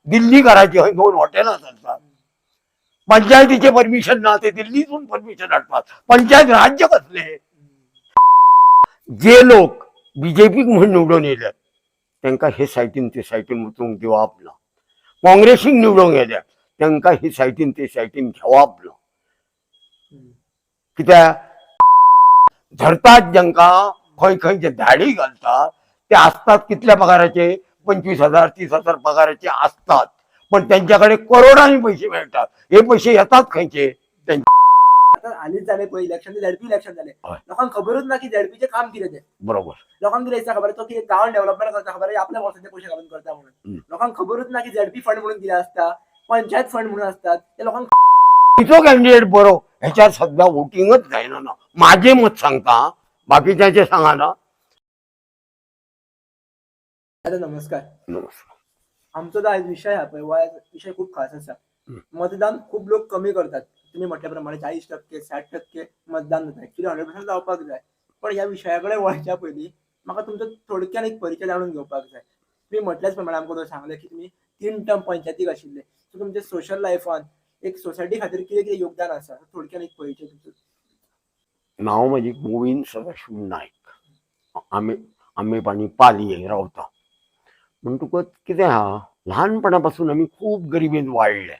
दिल्लीकाराची हय 2 हॉटेलां चलतात. पंचायतीचे परमिशन ना, ते दिल्लीतून परमिशन हाडपाक. पंचायत राज्य कसले? जे लोक बीजेपीक म्हूण निवडून येयल्यात तांकां हे सायटीन ते सायटीन वचूंक दिवप ना. काँग्रेसीक निवडून येयल्यात तांकां हे सायटीन ते सायटीन घेवप ना. कित्याक धरतात जांकां, खंय खंय जे धाडी घालतात ते आसतात कितल्या पगाराचे, 25,000 30,000 पगाराचे आसतात, पण त्यांच्या कडेन करोडांनी पैसे मेळटात. हे पैसे येतात खंयचे? आता हालींच जालें पळय इलेक्शन, झेडपी इलेक्शन जालें. लोकांक खबरूच ना की झेडपीचें काम कितें तें. लोकांक कितें दिसता खबर, तो कितें गांवान डेव्हलपमेंट करता खबर, आपल्या वर्सांचे पयशे घालून करता म्हणून. लोकांक खबरूच ना की झेडपी फंड म्हणून कितें आसता, पंचायत फंड म्हणून असतात ते लोकांक. खंयचो कॅन्डिडेट बरो ह्याच्यार सद्या वोटिंगच जायना ना. माझे मत सांगता, बाकीच्यांचे सांगना. दादा नमस्कार. नमस्कार. आमचो जो आयज विशय आहा पळय, हो आयज विशय खूब खास आसा. मतदान खूब लोक कमी करतात. तुम्ही म्हटल्या प्रमाणे 40% 60% मतदान जाता, एक्चुअली 100% जावपाक जाय. पण ह्या विशया कडेन वळच्या पयलीं म्हाका तुमचो थोडक्यान एक परिचय जाणून घेवपाक जाय. तुम्ही म्हटल्याच प्रमाणे आमकां सांगलें की तुमी 3 टर्म पंचायतीक आशिल्ले, सो तुमच्या सोशल लायफान एक सोसायटी खातीर कितें कितें योगदान आसा, थोडक्यान एक परिचय तुमचो. नांव म्हजें गोविंद सदाशिव नायक. आमी आंबेपाणी पालये रावता. म्हणटकूच कितें आहा, ल्हानपणा पासून आमी खूब गरिबीन वाडले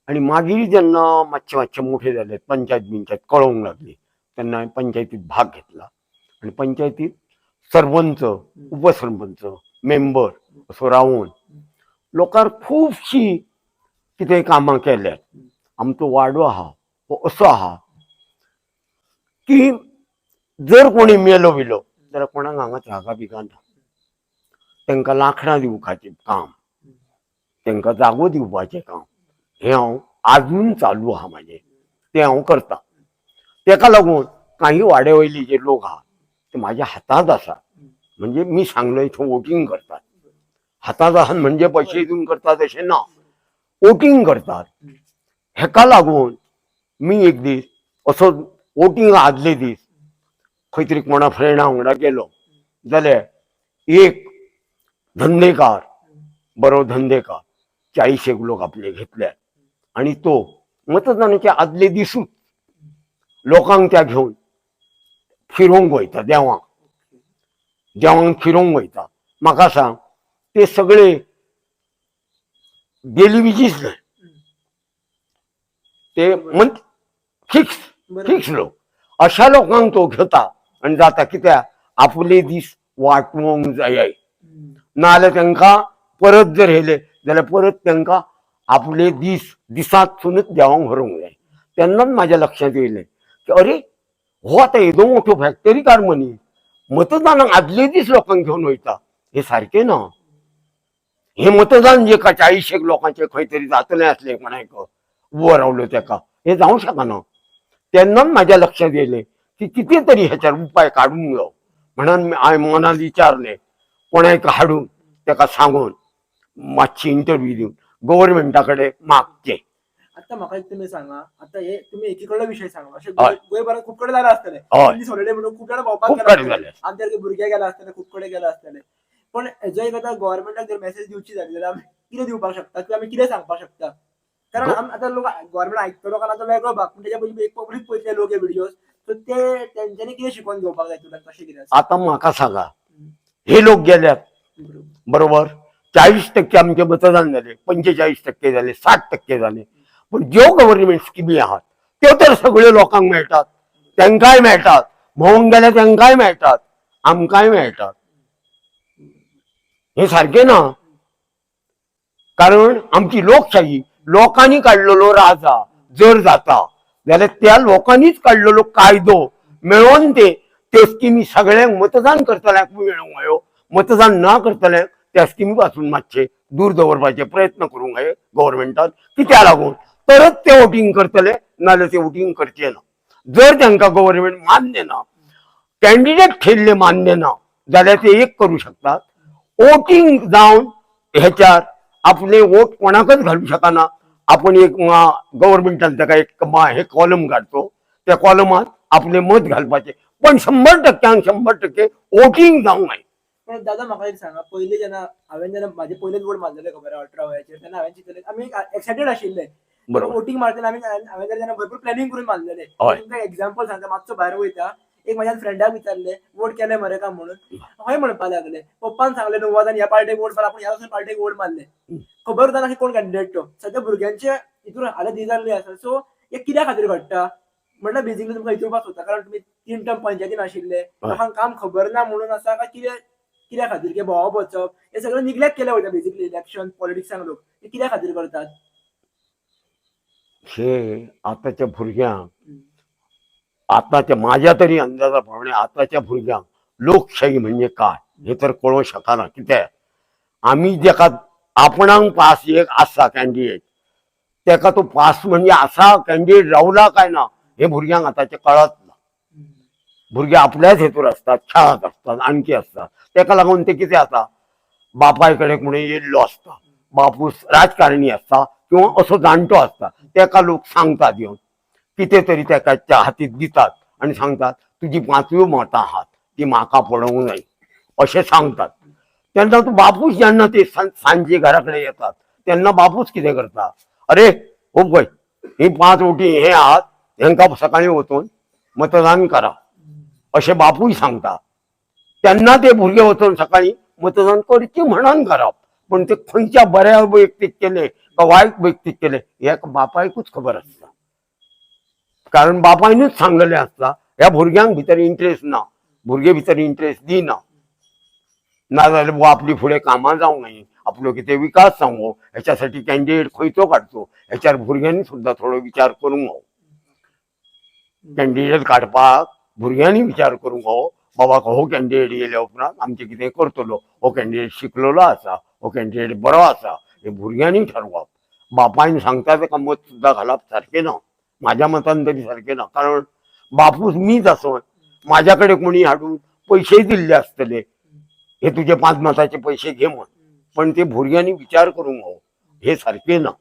आनी मागीर जेन्ना मातशे मातशे मोठे जाले, पंचायत बिंचायत कळोवंक लागली, तेन्ना हांवें पंचायतीत भाग घेतला आनी पंचायतीत सरपंच, उपसरपंच, मेंबर असो रावून लोकांक खुबशीं कितें कामां केल्यात. आमचो वाडो आहा हो असो आहा की जर कोणी मेलो बिलो जाल्यार कोणाक हांगा जागा बिगा ना, तांकां लांकडां दिवपाचें काम, तांकां जागो दिवपाचें काम हें हांव आजून चालू आहा म्हाजें, तें हांव करतां. तेका लागून काही वाड्या वयले जे लोक आहा ते म्हाज्या हातांत आसा. म्हणजे मी सांगलें थंय वोटींग करतात, हातांत आहा म्हणजे पैसे दिवन करतात अशें ना, वोटींग करतात. हेका लागून मी एक दीस असो वोटींग आदले दीस खंय तरी कोणा फ्रेंडा वांगडा गेलो जाल्यार एक धंदेकार, बरो धंदेकार, 40 लोक आपले घेतले आनी तो मतदानाचे आदले दिसूच लोकांक त्या घेवन फिरोवंक वयता, देवांक देवांक फिरोवंक वयता. म्हाका सांग, ते सगळे गेली विजीच न्हय, ते म्हण फिक्स फिक्स लोक. अशा लोकांक तो घेता आनी जाता. कित्याक आपले दीस वाटोवंक जाय, नाजाल्यार तांकां परत जर येयले जाल्यार परत तांकां आपले दीस दिसांतसूनच देवांक व्हरूंक जाय. तेन्नाच म्हाज्या लक्षांत येयलें की अरे हो आतां येदो मोठो फॅक्टरीकार मनीस मतदानाक आदले दीस लोकांक घेवन वयता, हें सारकें ना. हें मतदान जे 40 लोकांचें खंय तरी जातलें आसलें, कोणाक उबो रावलो तेका, हें जावंक शकना. तेन्नाच म्हाज्या लक्षांत येयलें की कितें तरी हेच्यार उपाय काडूंक जायो म्हणून हांवें मनान विचारलें, कोणाक हाडून तेका सांगून मातशी इंटरव्यू दिवन गव्हर्मेंटा कडेन मागचें. आता म्हाका एक तुमी सांगा, आता हे तुम्ही एकीकडलो विशय सांगा, अशें गोंयभरात खूब कडेन जालां आसतलें. सोडले म्हणून खूब जाणां भोंवपाक खूब गेला कडेन आसतले, जालें. आमच्या सारके भुरगे गेले आसतले, खूब कडेन गेले आसतले. पण हेजो एक आतां गव्हर्मेंटाक जर मेसेज दिवची जाली जाल्यार आमी कितें दिवपाक शकता किंवा आमी कितें सांगपाक शकता? कारण आतां लोक गव्हर्मेंट आयकतलो काय ना तो वेगळो भाग, पूण तेच्या पयलीं एक पब्लीक पळयतले लोक हे व्हिडियोज, सो ते तेंच्यांनी कितें शिकोवन घेवपाक जाय तुला, कशें कितें आसा? आतां म्हाका सांगा, हे लोक गेल्यात बरोबर, 40% आमचें मतदान जालें, 45% जालें, 60% जालें, पूण ज्यो गव्हर्मेंट स्किमी आहात त्यो तर सगळ्यो लोकांक मेळटात, तांकांय मेळटात, भोंवंक गेल्यार तांकांय मेळटात, आमकांय मेळटात. हें सारकें ना. कारण आमची लोकशाही लोकांनी काडलेलो राजा जर जाता जाल्यार त्या लोकांनीच काडलेलो कायदो मेळोवन ते त्यो स्किमी सगळ्यांक मतदान करतल्यांक मेळोवंक जायो, मतदान ना करतल्यांक त्या स्किमी पासून मातशें दूर दवरपाचे प्रयत्न करूंक जाय गव्हर्मेंटान. कित्याक लागून तरच ते वोटींग करतले, नाजाल्यार ते वोटींग करचे ना. जर तांकां गव्हर्मेंट मान्य ना, कॅन्डिडेट ठेयल्ले मान्य ना, जाल्यार ते एक करूं शकतात, वोटींग जावन हेच्यार आपले वोट कोणाकच घालू शकना. आपण एक गव्हर्मेंटान ताका एक हे कॉलम काडचो, त्या कॉलमात आपले मत घालपाचे, पण 100 टक्क्यांक 100% वोटींग जावंक जाय. पण दादा म्हाका एक सांगा, पयलीं जेन्ना हांवें जेन्ना म्हाजे पयलेच वोट मारलेले खबर 18 वयाचेर, तेन्ना हांवें चिंतलें आमी एक्सायटेड आशिल्ले वोटींग मारतना. आमी हांवें तेन्ना भरपूर प्लॅनिंग करून मारलेले. तुमकां एग्जाम्पल सांगता, मातसो भायर वयता. एक म्हाज्या फ्रेंडाक विचारले वोट केले मरे काय म्हणून, हय म्हणपाक लागले. पप्पान सांगले न्हू वच आनी ह्या पार्टेक वोट मार. आपूण ह्या वचून पार्टेक वोट मारले, खबर ना की कोण कॅन्डिडेट तो. सद्या भुरग्यांचे हितून हालत ही जाल्ली आसा. सो हे कित्या खातीर घडटा म्हटल्यार बेजिकली तुमकां विचारपाक सोदता, कारण तुमी 3 टर्म पंचायतीन आशिल्ले, लोकांक काम खबर ना म्हणून आसा काय कितें, कित्या खातीर की भोंवप वचप हे सगळें निग्लेक्ट केलें वयता बेजिकली इलेक्शन पॉलिटिक्सांक लोक हे कित्या खातीर करतात? हे आतांच्या भुरग्यांक, आतांच्या माझ्या तरी अंदाजाप्रमाणे आतांच्या भुरग्यांक लोकशाही म्हणजे काय हे तर कळोवंक शकना. कित्याक आमी जेका आपणाक पास एक आसा कॅन्डिडेट, तेका तो पास म्हणजे आसा कॅन्डिडेट रावला काय ना हे भुरग्यांक आतांचे कळत ना. भुरगे आपल्याच हेतूर असतात, खेळात असतात, आणखी असतात. तेका लागून ते कितें जाता, बापाय कडेन कोणी येयल्लो आसता, बापूस राजकारणी आसता किंवा असो जाणटो आसता, तेका लोक सांगतात येवन कितें तरी तेका हातीत दितात आनी सांगतात तुजी 5व्यो मतां आहात ती म्हाका पडोवंक जाय अशें सांगतात. तेन्ना तो बापूस जेन्ना ते सांजे घरा कडेन येतात तेन्ना बापूस कितें करता, अरे हो पळय ही 5 वोटी हे आहात, हेंकां सकाळीं वचून मतदान करा अशें बापूय सांगता. तेन्ना ते भुरगे वचून सकाळीं मतदान करचें म्हणून करप, पूण ते खंयच्या बऱ्या व्यक्तीक केलें का वायट व्यक्तीक केलें हें बापायकूच खबर आसता, कारण बापायनूच सांगलेलें आसता. ह्या भुरग्यांक भितर इंट्रस्ट ना, भुरगे भितर इंट्रस्ट दिना, नाजाल्यार बुवा आपली फुडें कामां जावंक जायी, आपलो कितें विकास जावंक हो, हेच्यासाठी कॅन्डिडेट खंयचो काडचो हेच्यार भुरग्यांनी सुद्दां थोडो विचार करूंक हो. कॅन्डिडेट काडपाक भुरग्यांनी विचार करूंक हो, बाबा हो कॅन्डिडेट येयल्या उपरांत आमचें कितें करतलो, हो कॅन्डिडेट शिकलेलो आसा, हो कॅन्डिडेट बरो आसा, हे भुरग्यांनी ठरवप. बापायन सांगता तेका मत सुद्दां घालप सारकें ना, म्हाज्या मतान तरी सारकें ना. कारण बापूस मीच आसोन म्हाज्या कडेन कोणी हाडून पयशे दिल्ले आसतले, हे तुजे 5 मताचे पयशे घे म्हण, पण ते भुरग्यांनी विचार करूंक हो, हे सारकें ना.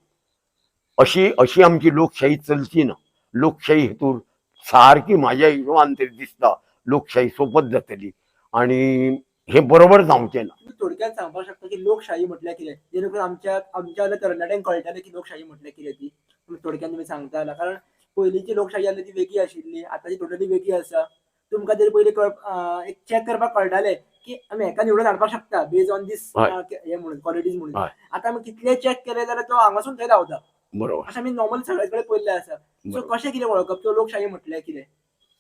अशी अशी आमची लोकशाही चलची ना. लोकशाही हेतूर सारकी म्हाज्या हिशोबान तरी दिसता लोकशाही सोपत जातली आनी हे बरोबर जावचें ना. तुम्ही थोडक्यात सांगपाक शकता की लोकशाही म्हटल्यार कितें, जेणे करून आमच्या आमच्या तरणाट्यांक कळटलें की लोकशाही म्हटल्यार कितें ती. तुमी थोडक्यात तुमी सांगता जाल्यार, कारण पयलींची लोकशाही आसली ती वेगळी आशिल्ली, आतांची टोटली वेगळी आसा. तुमकां तरी पयलीं एक चॅक करपाक कळटालें की आमी हेका निवडून हाडपाक शकता बेज ऑन दीस हे म्हणून क्वॉलिटीज म्हणून. आतां आमी कितले चॅक केले जाल्यार तो हांगासून थंय धांवता, बरोबर अशें आमी नॉर्मल सगळे कडेन पयल्लें आसा. सो कशें कितें वळखप तो लोकशाही म्हटल्यार कितें?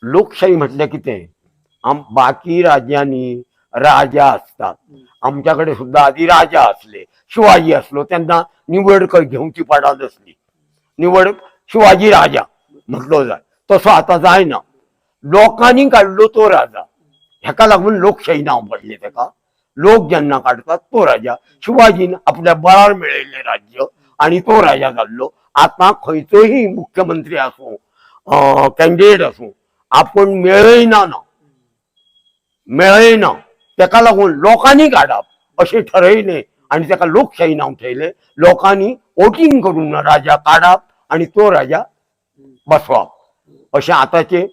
लोकशाही म्हटल्यार कितें, बाकी राज्यांनी राजा असतात, आमच्याकडे सुद्धा आधी राजा असले, शिवाजी असलो तेन्ना निवड घेवची पडत आसली, निवड शिवाजी राजा म्हटलो जाय, तसो आतां जायना. लोकांनी काडलो तो राजा, हेका लागून लोकशाही नांव पडलें तेका. लोक जेन्ना काडटात तो राजा, शिवाजीन आपल्या बळार मेळयल्लें राज्य आनी तो राजा जाल्लो. आतां खंयचोय मुख्यमंत्री आसूं कॅन्डिडेट आसूं आपूण मेळयना ना मेळयना, तेका लागून लोकांनी काडप अशें ठरयलें आनी तेका लोकशाही नांव ठेयलें. लोकांनी वोटींग करून राजा काडप आनी तो राजा बसवप अशें आतांचे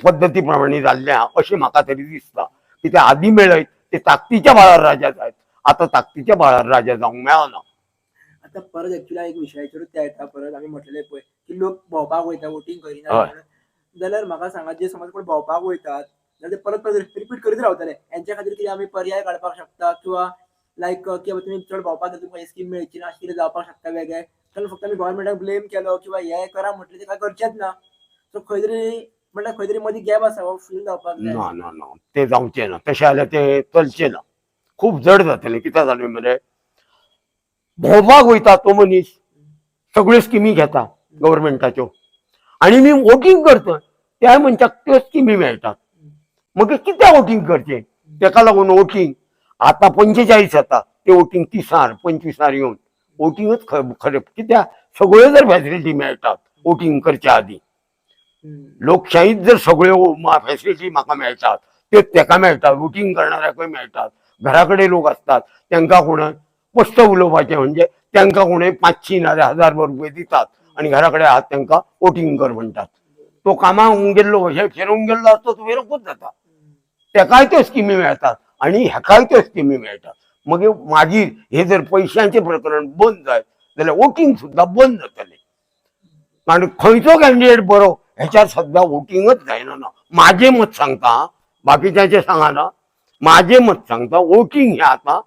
पद्दती प्रमाणे जाल्लें आहा अशें म्हाका तरी दिसता. कित्याक आदी मेळयत ते ताकतीच्या बळार राजा जायत, आतां ताकतीच्या बळार राजा जावंक मेळना. आतां परत एक्चुअली एक विशयाचेरूच ते येता परत. आमी म्हटलें पळय की लोक भोंवपाक वयता वोटींग करिना म्हणून, जाल्यार म्हाका सांगा जे समज कोण भोंवपाक वयतात जाल्यार ते परत परत रिपीट करीत रावतले, हेंच्या खातीर कितें आमी पर्याय काडपाक शकता किंवा लायक किंवा तुमी चड भोंवपाक गेले तुमकां ही स्कीम मेळची ना अशें कितें जावपाक शकता वेगळें? कारण फक्त आमी गव्हर्मेंटाक ब्लेम केलो किंवा हें करा म्हटलें तें कांय करचेंच ना. सो खंय तरी म्हटल्यार खंय तरी मदीं गॅप आसा हो फील जावपाक जाय. ना ना ना तें जावचें ना, तशें जाल्यार तें चलचें ना, खूब जड जातलें. कित्याक जालें मरे, भोंवपाक वयता तो मनीस सगळ्यो स्किमी घेता गव्हर्मेंटाच्यो आनी मी वोटींग करता त्या मनशाक त्यो स्किमी मेळटात, मागीर कित्याक वोटींग करचें? तेका लागून वोटींग आतां 45 जाता ते वोटींग 30 25 येवन वोटिंगच खरें कित्याक सगळ्यो जर फॅसिलिटी मेळटात वोटींग करच्या आदीं, लोकशाहीत जर सगळ्यो फॅसिलिटी म्हाका मेळटात त्यो तेका मेळटात, वोटींग करणाऱ्याकूय मेळटात. घरा कडेन लोक आसतात तेंकां कोण स्पश्ट उलोवपाचें म्हणजे तेंकां कोणूय 500 नाजाल्यार 1000 रुपये दितात आनी घरा कडेन आहात तेंकां वोटींग कर म्हणटात. तो कामाक गेल्लो हे फिरोवंक गेल्लो आसता तो फिरोवंकूच जाता, तेकाय त्यो स्किमी मेळटात. आनी हेकाय त्यो स्किमी मेळटा. मागीर मागीर हे जर पयशांचें प्रकरण बंद जायत जाल्यार वोटींग सुद्दां बंद जातलें. आनी खंयचो कॅन्डिडेट बरो हेच्यार सद्दां वोटिंगच जायना. ना, म्हाजें मत सांगता, बाकीच्यांचें सांगना, म्हाजें मत सांगता, वोटींग हें आतां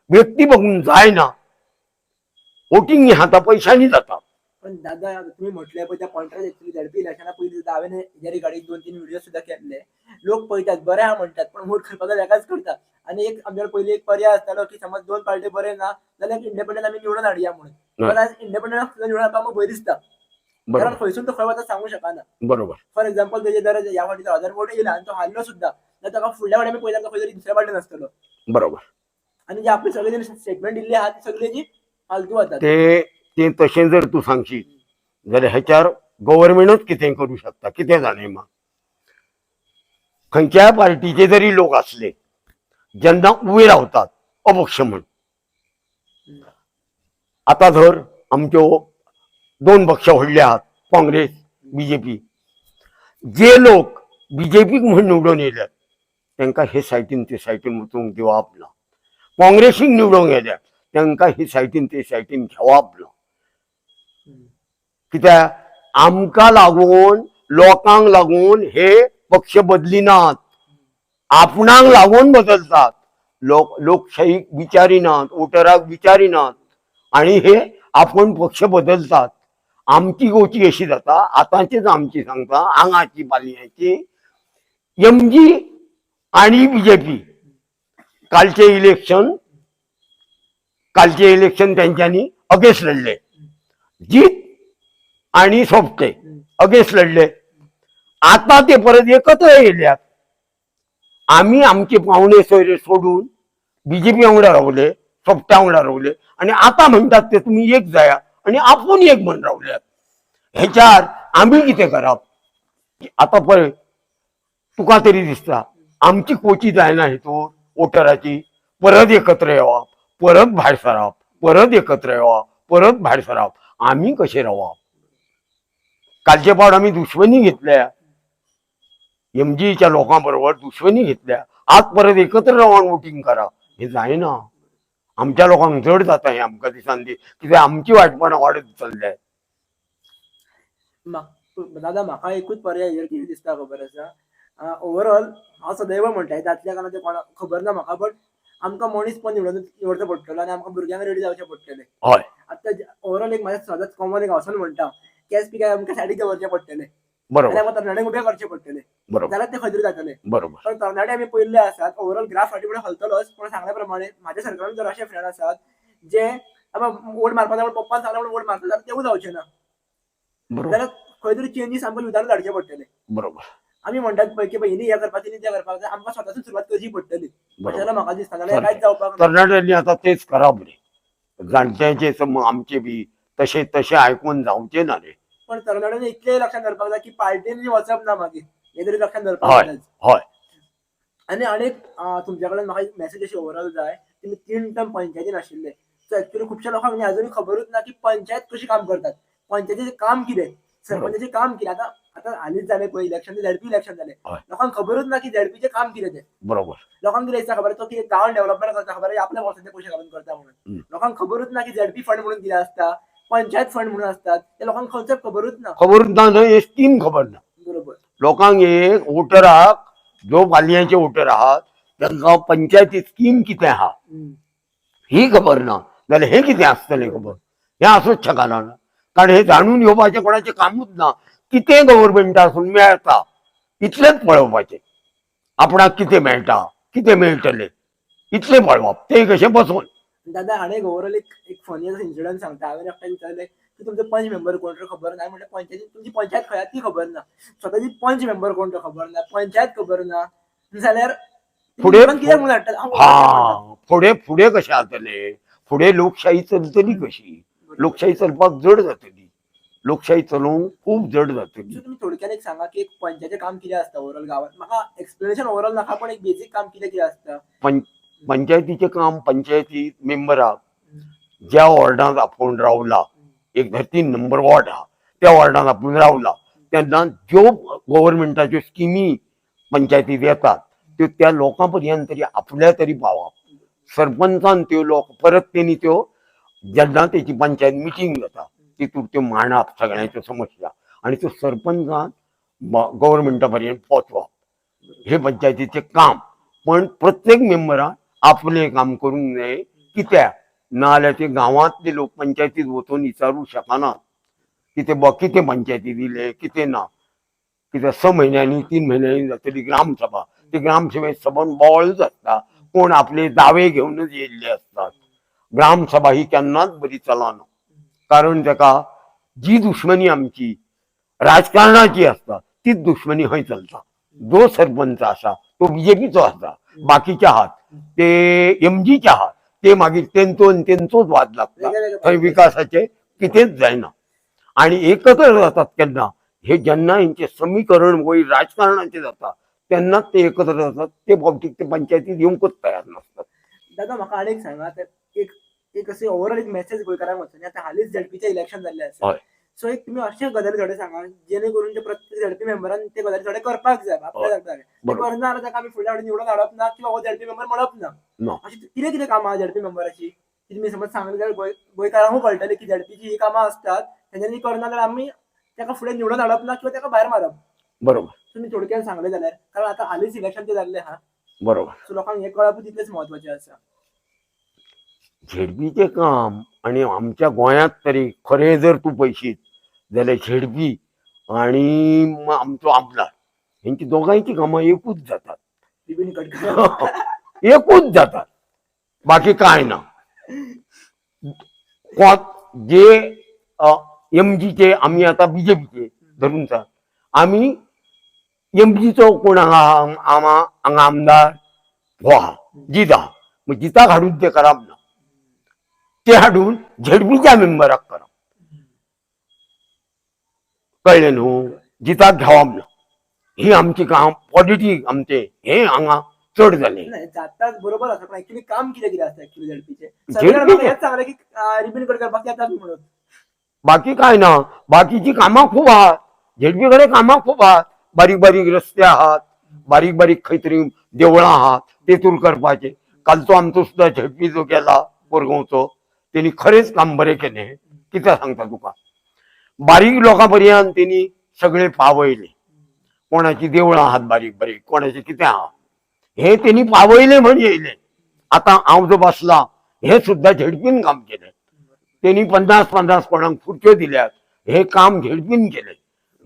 व्यक्ती बघून जायना, वोटींग हें आतां पयशांनी जाता. पण दादा, तुम्ही म्हटले पळय त्या पॉयंटार एक्चुअली झेडपी इलेक्शना पयलीं सुद्दां हांवें हेज्या रिगार्डींग 2-3 व्हिडिओ सुद्दां केल्ले. लोक पळयतात, बरें आहा म्हणटात, पण वोट करपाक जाल्यार एकाच करता. आनी एक आमच्या पयलीं एक पर्याय आसतालो की समज दोन पार्टी बरे ना जाल्यार इंडिपेंडंट आमी निवडून हाडया म्हणून. पण आज इंडिपेंडंट सुद्दां निवडून हाडपाक आमकां भंय दिसता, कारण खंयसून तो खंय वता सांगू शकना. फॉर एक्झाम्पल, तेजे जर ह्या फावटी 1000 वोट येयला आनी तो हारलो सुद्दां जाल्यार ताका फुडल्या फावटी आमी पळयता तो खंय तरी दुसऱ्या पार्टीन आसतलो. आनी जे आपले सगळे स्टेटमेंट दिल्ले आहा ते सगळे जी फालतू वतात. ते ते तशें जर तूं सांगशीत जाल्यार हेच्यार गव्हर्मेंटूच कितें करूं शकता. कितें जाणें मा, खंयच्याय पार्टीचे जरी लोक आसले जेन्ना उबे रावतात अपक्ष म्हण, आतां धर आमच्यो दोन पक्ष व्हडले आहात, काँग्रेस बीजेपी. जे लोक बीजेपीक म्हण निवडून येयल्यात तांकां हे सायटीन ते सायटीन वचूंक दिवप ना. काँग्रेसीक निवडून येयल्यात तांकां हे सायटीन ते सायटीन घेवप ना. कित्याक आमकां लागून, लोकांक लागून हे पक्ष बदलिनात, आपणाक लागून बदलतात. लोक लोकशाहीक विचारिनात, वोटराक विचारिनात आनी हे आपूण पक्ष बदलतात. आमची गोची अशी जाता, आतांचीच आमची सांगता, आंगाची पालयाची एमजी आनी बीजेपी कालचे इलेक्शन, कालचे इलेक्शन तेंच्यांनी अगेन्स्ट लढले, जीत आणि सोपटे अगेन्स्ट लढले. आता ते परत एकत्र येयल्यात. आमी आमचे पावणे सोयरे सोडून बीजेपी वांगडा रावले, सोपट्या वांगडा रावले आनी आतां म्हणटात ते तुमी एक जाया आनी आपूण एक म्हण रावल्यात. हेच्यार आमी कितें करप? आतां पळय, तुका तरी दिसता आमची कोची जायना हितूर वोटराची. परत एकत्र येवप, परत भायर सरप, परत एकत्र येवप, परत भायर सरप, आमी कशें रावप? कालचे फावट आमी दुश्मनी घेतल्या, एमजीच्या लोकां बरोबर दुश्मनी घेतल्या, आज परत एकत्र रावन वोटींग करा, हें जायना. आमच्या लोकांक जड जाता हें आमकां दिसान दीस, कित्याक आमची वायटपणां वाडत चल्ल्या. दादा, म्हाका एकूच पर्याय हेजेर कितें दिसता खबर आसा? ओवरऑल हांव सदैव म्हणटा, जातल्या काय ना तें कोणाक खबर ना म्हाका, बट आमकां मनीस पण निवडचो पडटलो आनी आमकां भुरग्यांक रेडी जावचें पडटलें. आतां ओवरऑल एक म्हाज्या सदांच कॉमन एक हांव म्हणटा, केस बी काय आमकां सायडीक दवरचें पडटलें आनी आमकां तरणाट्यांक उबे करचे पडटले, जाल्यार ते खंय तरी जातले. पण तरणाटे आमी पयल्ले आसात, ओवरऑल ग्राफ फाटीं फुडें हलतलोच. पण सांगल्या प्रमाणे म्हाज्या सरकारान जर अशे फ्रेंड आसात जे आतां वोट मारपा जाय म्हूण पप्पान सांगलें म्हणून वोट मारता जाल्यार तेवूय जावचे ना. जाल्यार खंय तरी चेंजीस आमकां युथानूच हाडचे पडटले. आमी म्हणटात पळय की हिणी हें करपाक, तिणी तें करपाक जाय, आमकां स्वतासून सुरवात करची पडटली अशें जाल्यार म्हाका दिसता, नाल्यार कांयच जावपाक ना. तरणाट्यांनी आतां तेच करप रे, जाणट्यांचे आमचे बी तशें तशें आयकून जावचें ना रे. पण तरणाट्यांनी इतलें लक्षात दवरपाक जाय की पार्टीन वचप ना मागीर, हें तरी लक्षात दवरपाक जाय. आनी आनीक तुमच्या कडेन म्हाका एक मॅसेज अशी ओवरऑल जाय. तुमी 3 टर्म पंचायतीन आशिल्ले, सो एक्चुअली खुबश्या लोकांक न्ही अजुनूय खबरूच ना की पंचायत कशी काम करतात, पंचायतीचें काम कितें, सरपंचाचें काम कितें. आतां आतां हालींच जालें पळय इलेक्शन, झेडपी इलेक्शन जालें, लोकांक खबरूच ना की झेडपीचें काम कितें तें. लोकांक कितें दिसता खबर, तो कितें गांवान डेव्हलपमेंट करता खबर आहा, आपल्या बोल्सांतले पयशे घालून करता म्हणून. लोकांक खबरूच ना की झेडपी फंड म्हणून कितें आसता, पंचायत फंड म्हणून आसतात, ते लोकांक कॉन्सेप्ट खबरूच ना. खबरूच ना न्हय, हे स्कीम खबर ना. लोकांक एक वोटराक, जो पालयांचे वोटर आहात तांकां पंचायती स्कीम कितें आहा ही खबर ना जाल्यार हें कितें आसतलें खबर? हें आसूच शकना ना, कारण हें जाणून घेवपाचें कोणाचें कामूच ना. कितें गव्हर्मेंटासून मेळटा इतलेंच पळोवपाचें, आपणाक कितें मेळटा, कितें मेळटलें इतलें पळोवप, तें कशें बसून. दादा, हाणें ओवरऑल एक एक फनी असो इन्सिडंट सांगता. हांवें एकट्याक विचारलें की तुमचो पंच मेंबर कोण तो खबर ना, म्हणल्यार पंचायती तुमची पंचायत खंय आहा ती खबर ना, स्वताची पंच मेंबर कोण तो खबर ना, पंचायत खबर ना, जाल्यार फुडें कित्याक म्हणून हाडटात? हा, फुडें फुडें कशें जातलें? फुडें लोकशाही चलतली कशी? लोकशाही चलपाक जड जातली, लोकशाही चलोवंक खूब जड जातली. तुम्ही थोडक्यात एक सांगा की एक पंचायतीचें काम कितें आसता ओवरऑल गांवात? म्हाका एक्सप्लेनेशन ओवरऑल नाका, पण एक बेसीक काम कितें कितें आसता? पंचायतीचें काम, पंचायती मेंबराक ज्या वॉर्डांत आपूण रावला, एक धर 3 नंबर वॉर्ड आहा त्या वॉर्डांत आपूण रावला तेन्ना ज्यो गव्हर्मेंटाच्यो स्किमी पंचायतीत येतात त्यो त्या लोकां पर्यंत तरी आपल्या तरी पावप. सरपंचान त्यो लोक परत तेणी त्यो जेन्ना तेची पंचायत मिटींग जाता तितूर त्यो मांडप सगळ्यांच्यो समस्या आनी त्यो सरपंचान गव्हर्मेंटा पर्यंत पोचवप हे पंचायतीचें काम. पण प्रत्येक मेंबरान आपलें काम करूंक जाय, कित्याक नाजाल्यार ते गांवांतले लोक पंचायतीत वचून विचारूंक शकनात कितें बा कितें पंचायती दिलें कितें ना. कित्याक 6 म्हयन्यांनी 3 म्हयन्यांनी जातली ग्रामसभा, ती ग्रामसभेत सबंद बोवाळूच आसता, कोण आपले दावे घेवनच येयल्ले आसतात. ग्रामसभा ही केन्नाच बरी चलना, कारण ताका जी दुश्मनी आमची राजकारणाची आसता तीच दुश्मनी हय चलता. जो सरपंच आसा तो बीजेपीचो आसा, बाकीचे आहात ते एमजीचे आहात, ते मागीर तेंचो आनी तेंचोच वाद लागता, थंय विकासाचे कितेंच जायना. आनी एकत्र जातात केन्ना हे जेन्ना हेंचें समीकरण वयर राजकारणाचें जाता तेन्नाच ते एकत्र जातात, ते फावटीक ते पंचायतीत येवंकच तयार नासतात. दादा म्हाका आनी एक सांगा, एक एक अशी ओवरऑल एक मेसेज गोंयकारांक वचून, आतां हालींच झेडपीचें इलेक्शन जाल्लें आसा, सो एक तुमी अशे गजाली थोडे सांगा जेणे करून ते प्रत्येक झेडपी मेंबरान ते गजाली थोडे करपाक जाय, आपल्या जाय. करना जाल्यार ताका आमी फुडल्या फावटी निवडून हाडप ना किंवा हो झेडपी मेंबर म्हणप ना. अशी कितें कितें कामां झेडपी मेंबराची ती तुमी समज सांगली जाल्यार गोंयकारांकूय कळटलें की झेडपीची ही कामां आसतात, तेंच्यांनी करना जाल्यार आमी ताका फुडें निवडून हाडप ना किंवा ताका भायर मारप. बरोबर. तुमी थोडक्यान सांगले जाल्यार, कारण आतां हालींच इलेक्शन ते जाल्लें आहा, बरोबर, सो लोकांक हें कळप तितलेंच म्हत्वाचें आसा. झेडपीचें काम आनी आमच्या गोंयांत तरी खरें जर तूं पळयशीत जाल्यार झेडपी आनी आमचो आमदार हेंची दोगांयची कामां एकूच जातात, एकूच जातात, बाकी कांय ना. जे एमजीचे आमी आतां बीजेपीचे धरून चाल, आमी एमजीचो कोण हांगा हांगा आमदार हो आहा जिता, मग जिताक हाडून ते करप ना, ते हाडून झेडपीच्या मेंबराक करप, कळ्ळें न्हू, जिताक घेवप ना. ही आमची काम पॉलिटीक आमचे हे हांगा चड जालें. जाताच बरोबर आसा, पण ऍक्च्युली काम कितें कितें आसता ऍक्च्युली झेडपीचें? हेंच सांगलें की रिबीन कट करपाक येतात म्हणून, बाकी काय ना, बाकीची कामां खूब आहात, झेडपी कडेन कामां खूब आहात, बारीक बारीक रस्ते आहात, बारीक बारीक खंय तरी देवळां आहात तेतूर करपाचे. कालचो आमचो सुद्दां झेडपी जो गेला कोरगांवचो तेणी खरेंच काम बरें केलें. कितें सांगता तुका, बारीक लोकां पर्यंत तेणी सगळें पावयलें, कोणाची देवळां आहात बारीक बारीक, कोणाचें कितें आहा हें तेणी पावयलें म्हण येयलें. आतां हांव जो बसला हें सुद्दां झेडपीन काम केलें, तेणी 50-50 कोणाक खुर्च्यो दिल्यात, हें काम झेडपीन केलें.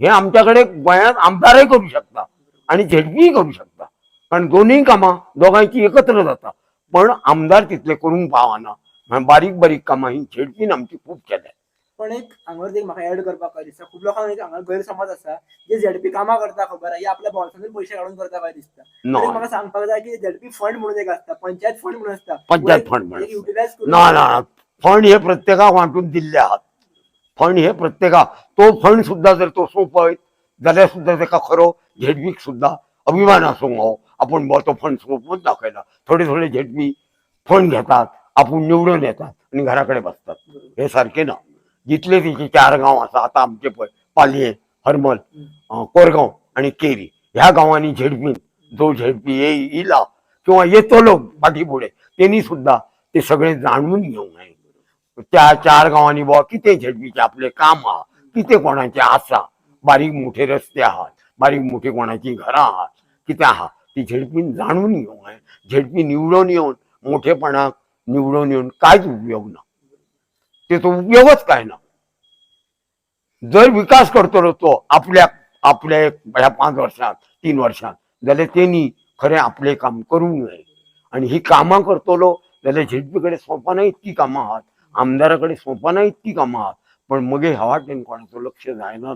हें आमच्या कडेन गोंयांत आमदारय करूं शकता आनी झेडपीय करूं शकता, कारण दोनूय कामां दोगांयची एकत्र जाता, पण आमदार तितले करूंक पावना. बारीक बारीक कामां ही झेडपीन आमची खूब केल्या. पण एक हांगार एक म्हाका एड करपाक काय दिसता, खूब लोकांक एक हांगा गैरसमज आसा जे झेडपी कामां करता खबर आहा, हे आपल्या बॉल्सांतून पयशे काडून करता काय दिसता. म्हाका सांगपाक जाय की झेडपी फंड म्हणून एक आसता, पंचायत फंड म्हणून आसता, पंचायत फंड म्हणून युटिलायज ना ना, फंड हे प्रत्येकाक वांटून दिल्ले आहात, फंड हे प्रत्येकाक, तो फंड सुद्दां जर तो सोंपयत जाल्यार सुद्दां ताका खरो झेडपीक सुद्दां अभिमान आसूंक हो, आपूण बो तो फंड सोंपून दाखयला. थोडे थोडे झेडपी फंड घेतात, आपूण निवडून येतात आनी घरा कडेन बसतात, हे सारकें ना. जितले तेचे 4 गांव आसा आतां आमचे पळय, पालयें, हरमल, कोरगांव आनी केरी, ह्या गांवांनी झेडपीन जो झेडपी येयला किंवा येतलो फाटीं फुडें तेणी सुद्दां ते सगळें जाणून घेवंक जाय. त्या 4 गांवांनी बाबा कितें झेडपीचें आपलें काम आहा, कितें कोणाचें आसा, बारीक मोठे रस्ते आहात, बारीक मोठी कोणाचीं घरां आहात, कितें आहा ती झेडपीन जाणून घेवंक जाय. झेडपी निवडून येवन मोठेपणाक निवडून येवन कांयच उपयोग ना, तेचो उपयोगच कांय ना. जर विकास करतलो तो आपल्या आपल्या ह्या 5 वर्सांत 3 वर्सांत जाल्यार तेणी खरें आपलें काम करूंक जाय. आनी ही कामां करतलो जाल्यार झेडपी कडेन सोंपना इतकी कामां आहात, आमदारा कडेन सोंपना इतकी कामां आहात, पण मगीर ह्या वाटेन कोणाचो लक्ष जायना,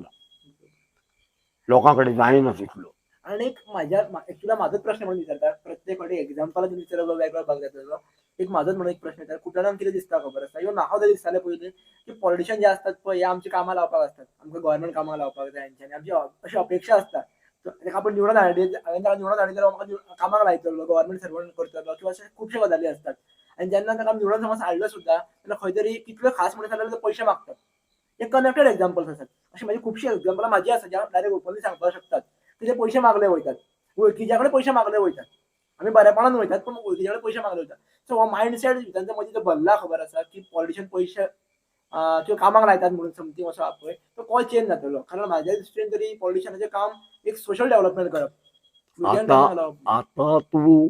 लोकां कडेन जायना तितलो. आनी एक म्हाज्या एक्चुअली म्हाजोच प्रश्न म्हणून विचारता, प्रत्येक फावटी एग्जाम्पल विचारलो वेगळो भाग जातलो, एक म्हाजोच म्हणून एक प्रश्न विचारता. खूब जाणांक कितें दिसता खबर आसता, इवन म्हाका सुद्दां दिसतालें पयलीं की पॉलिटिशियन जे आसतात पळय हे आमची कामां लावपाक आसतात, आमकां गव्हर्मेंट कामां लावपाक जाय हेंच्यांनी आमची अशी अपेक्षा आसता. ताका आपूण निवडून हाडली, हांवें ताका निवडून हाडली जाल्यार म्हाका कामाक लायतलो, गव्हर्मेंट सर्वंट करतलो किंवा अशे खुबशे गजाली आसतात. आनी जेन्ना ताका निवडून समज हाडलो सुद्दां तेन्ना खंय तरी कितल्यो खास म्हणून जाल्यार पयशे मागतात. हे कनेक्टेड एग्जाम्पल्स आसात, अशी म्हाजी खुबशीं एग्जाम्पलां म्हाजी आसा ज्या डायरेक्ट ओपनली सांगपाक शकतात. तिचे पयशे मागले वयतात, वळखीच्या कडेन पयशे मागले वयतात. आमी बरेपणान वयतात पूण वळखीच्या कडेन पयशे मागले वयता. सो हो मायंडसेट तांच्या मदीं जो भरला, खबर आसा की पॉलिटिशियन पयशे किंवा कामाक लायतात म्हणून समथींग असो आहा पळय, तो कॉल चेंज जातलो. कारण म्हाज्या दृश्टीन तरी पॉलिटिशियनाचें काम एक सोशल डेव्हलपमेंट करप, भुरग्यांक आता कामाक लावप. आता तूं,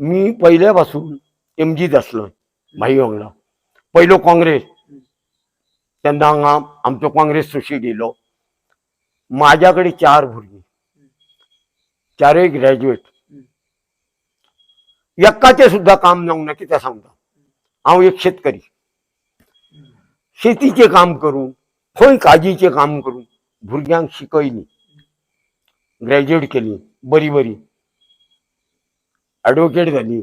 मी पयल्या पासून एमजीत आसलो भाई वांगडा. पयलो काँग्रेस, तेन्ना हांगा आमचो काँग्रेस सुशीड येयलो. माझ्या कडेन चार भुरगीं, चारय ग्रॅज्युएट. एकाचें सुद्दां काम जावंक ना. कित्याक सांगता, हांव एक शेतकरी. शेतीचें काम करून, खंय काजीचें काम करून भुरग्यांक शिकयलीं, ग्रॅज्युएट केली, बरी बरी एडवोकेट जाली.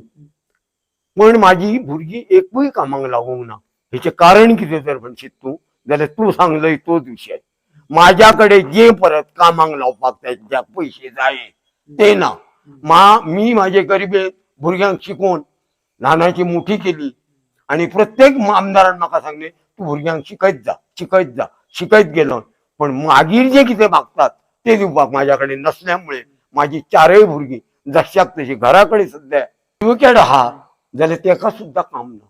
पण म्हाजी भुरगीं एकूय कामाक लागूंक ना. हेचें कारण कितें जर म्हणशीत तूं जाल्यार तूं सांगलय तोच विशय. म्हाज्या कडेन जे परत कामाक लावपाक तेंच्या पयशे जाय ते ना. मी म्हाजे गरिबेन भुरग्यांक शिकोवन ल्हानाची मोठी केली आनी प्रत्येक आमदारान म्हाका सांगलें, तूं भुरग्यांक शिकयत जा, शिकयत जा. शिकयत गेलो, पण मागीर जे कितें मागतात ते दिवपाक म्हाज्या कडेन नसल्या मुळे म्हाजी चारय भुरगीं जशाक तशी घरा कडेन. सद्या एडवोकेट आहा जाल्यार तेका सुद्दां काम ना,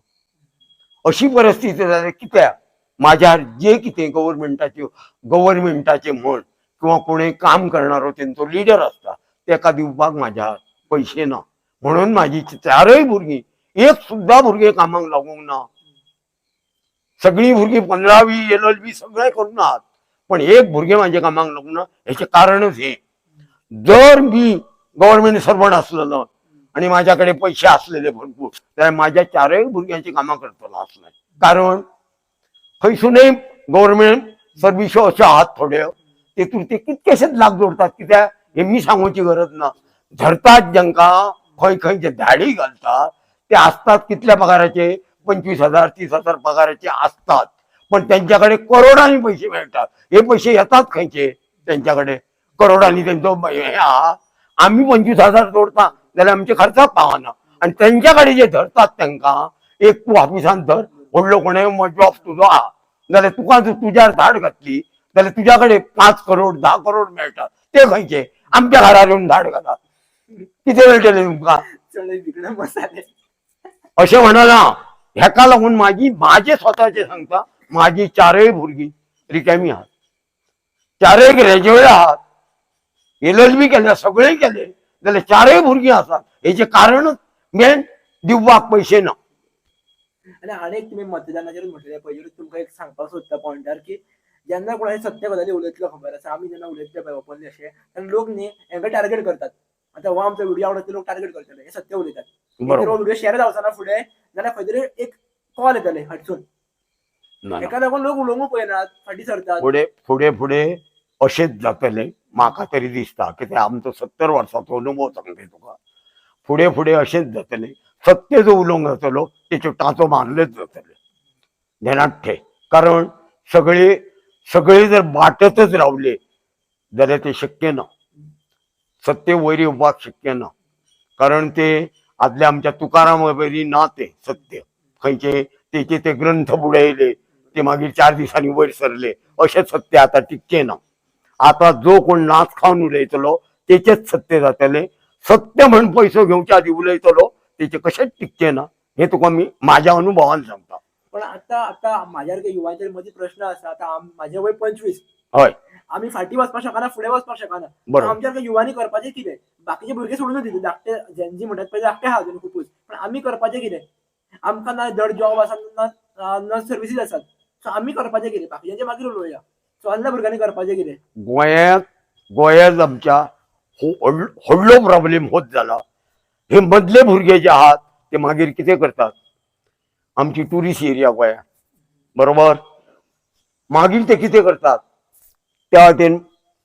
अशी परिस्थिती जाल्या. कित्याक म्हाज्या जे कितें गव्हर्मेंटाच्यो, गव्हर्मेंटाचे म्हण किंवा कोणूय काम करणारो तेंचो लिडर आसता, तेका दिवपाक म्हाज्या पयशे ना. म्हणून म्हाजी चारय भुरगीं, एक सुद्दां भुरगें कामाक लागूंक ना. सगळीं भुरगीं 15वी, एलएलबी सगळें करून आहात, पण एक भुरगें म्हाजें कामाक लागूंक ना. हेचें कारणच हें. जर मी गव्हर्मेंट सर्वंट आसलेलो आनी म्हाज्या कडेन पयशे आसलेले भरपूर जाल्यार म्हाज्या चारय भुरग्यांची कामां करतलो आसलें. कारण खंयसुनूय गव्हर्मेंट सर्विसो अश्यो आहात थोड्यो, तेतून ते कितकेशेच लाख जोडतात. कित्याक हे मी सांगूची गरज ना. धरतात जांकां खंय खंय जे धाडी घालतात ते आसतात कितल्या पगाराचे, 25,000, 30,000 पगाराचे आसतात, पण त्यांच्या कडेन करोडांनी पैसे मेळटात. हे पैसे येतात खंयचे? त्यांच्या कडेन करोडांनी तेंचो हे आहा. आमी 25,000 जोडता जाल्यार आमचे खर्चाक पावना. आनी तेंच्या कडेन जे धरतात तांकां, एक तूं ऑफिसान धर, व्हडलो कोणेय जॉब तुजो आहा जाल्यार तुका जर तुज्यार धाड घातली जाल्यार तुज्या कडेन 5 करोड, 10 करोड मेळटात ते खंयचे? आमच्या घरार येवन धाड घालात, कितें मेळटलें तुमकां? चणे विकणे मसाले. अशें म्हणना. हेका लागून म्हाजी, म्हाजे स्वताचे सांगता, म्हाजी चारय भुरगीं रिकामी आहात. चारय ग्रॅज्युएट आहात, एलएलबी केल्या, सगळें केलें जाल्यार चारय भुरगीं आसात. हेचें कारणच मेन दिवपाक पयशे ना. आनी आनी एक तुमी मतदानाचेर म्हटलें पयलीं, तुमकां एक सांगपाक सोदता पॉयंटार की जेन्ना कोणाय सत्य गजाली उलयतलो, खबर आसा, आमी जेन्ना उलयतले पळय ओपनली अशें, तेन्ना लोक न्ही हेंकां टार्गेट करतात. आतां हो आमचो व्हिडिओ आवडटा, लोक टार्गेट करतले, हे सत्य उलयतात. हो व्हिडिओ शेअर जावचो ना फुडें जाल्यार खंय तरी एक कॉल येतले हातसून. ना, ना. हेका लागून लोक उलोवंक पळयनात, फाटीं सरतात. फुडें फुडें फुडें अशेंच जातलें म्हाका तरी दिसता. कित्याक आमचो 70 वर्सांचो अनुभव सांगता तुका. फुडें फुडें अशेंच जातलें. सत्य जो उलोवंक जातलो तेच्यो टांचो मारलेच जातले, ध्यानात ठेव. कारण सगळे सगळे जर वाटतच रावले जाल्यार ते शक्य ना. सत्य वयर येवपाक शक्य ना. कारण ते आदल्या आमच्या तुकारामा पयलीं ना ते सत्य खंयचे, तेचे ते ग्रंथ बुडयले, ते मागीर 4 दिसांनी वयर सरले. अशें सत्य आतां टिकचें ना. आतां जो कोण नाच खावन उलयतलो तेचेच सत्य जातलें. सत्य म्हण पयसो घेवच्या आदी उलयतलो तेचें कशेंच टिकचें ना. हें तुका मी म्हाज्या अनुभवान सांगता. पण आतां आतां म्हाज्या सारक्या युवांच्या मदीं प्रश्न आसा. आतां म्हाजें वय 25. आमी फाटीं वचपाक शकना, फुडें वचपाक शकना. आमच्या सारक्या युवांनी करपाचें कितें? बाकीचे भुरगे सोडून दिले, धाकटे जेनजी म्हणटात पळय, धाकटे आहा अजून खुबूच. पण आमी करपाचें कितें? आमकां ना धड जॉब आसा, ना ना सर्विसीस आसात. सो आमी करपाचें कितें? बाकीच्यांचे मागीर उलोवया. सो आहल्या भुरग्यांनी करपाचें कितें? गोंयांत गोंयांत आमच्या हो व्हडलो प्रॉब्लेम होच जाला. हे मदले भुरगे जे आहात ते मागीर कितें करतात, आमची टुरिस्ट एरिया गोंयांत, बरोबर? मागीर ते कितें करतात, त्या वाटेन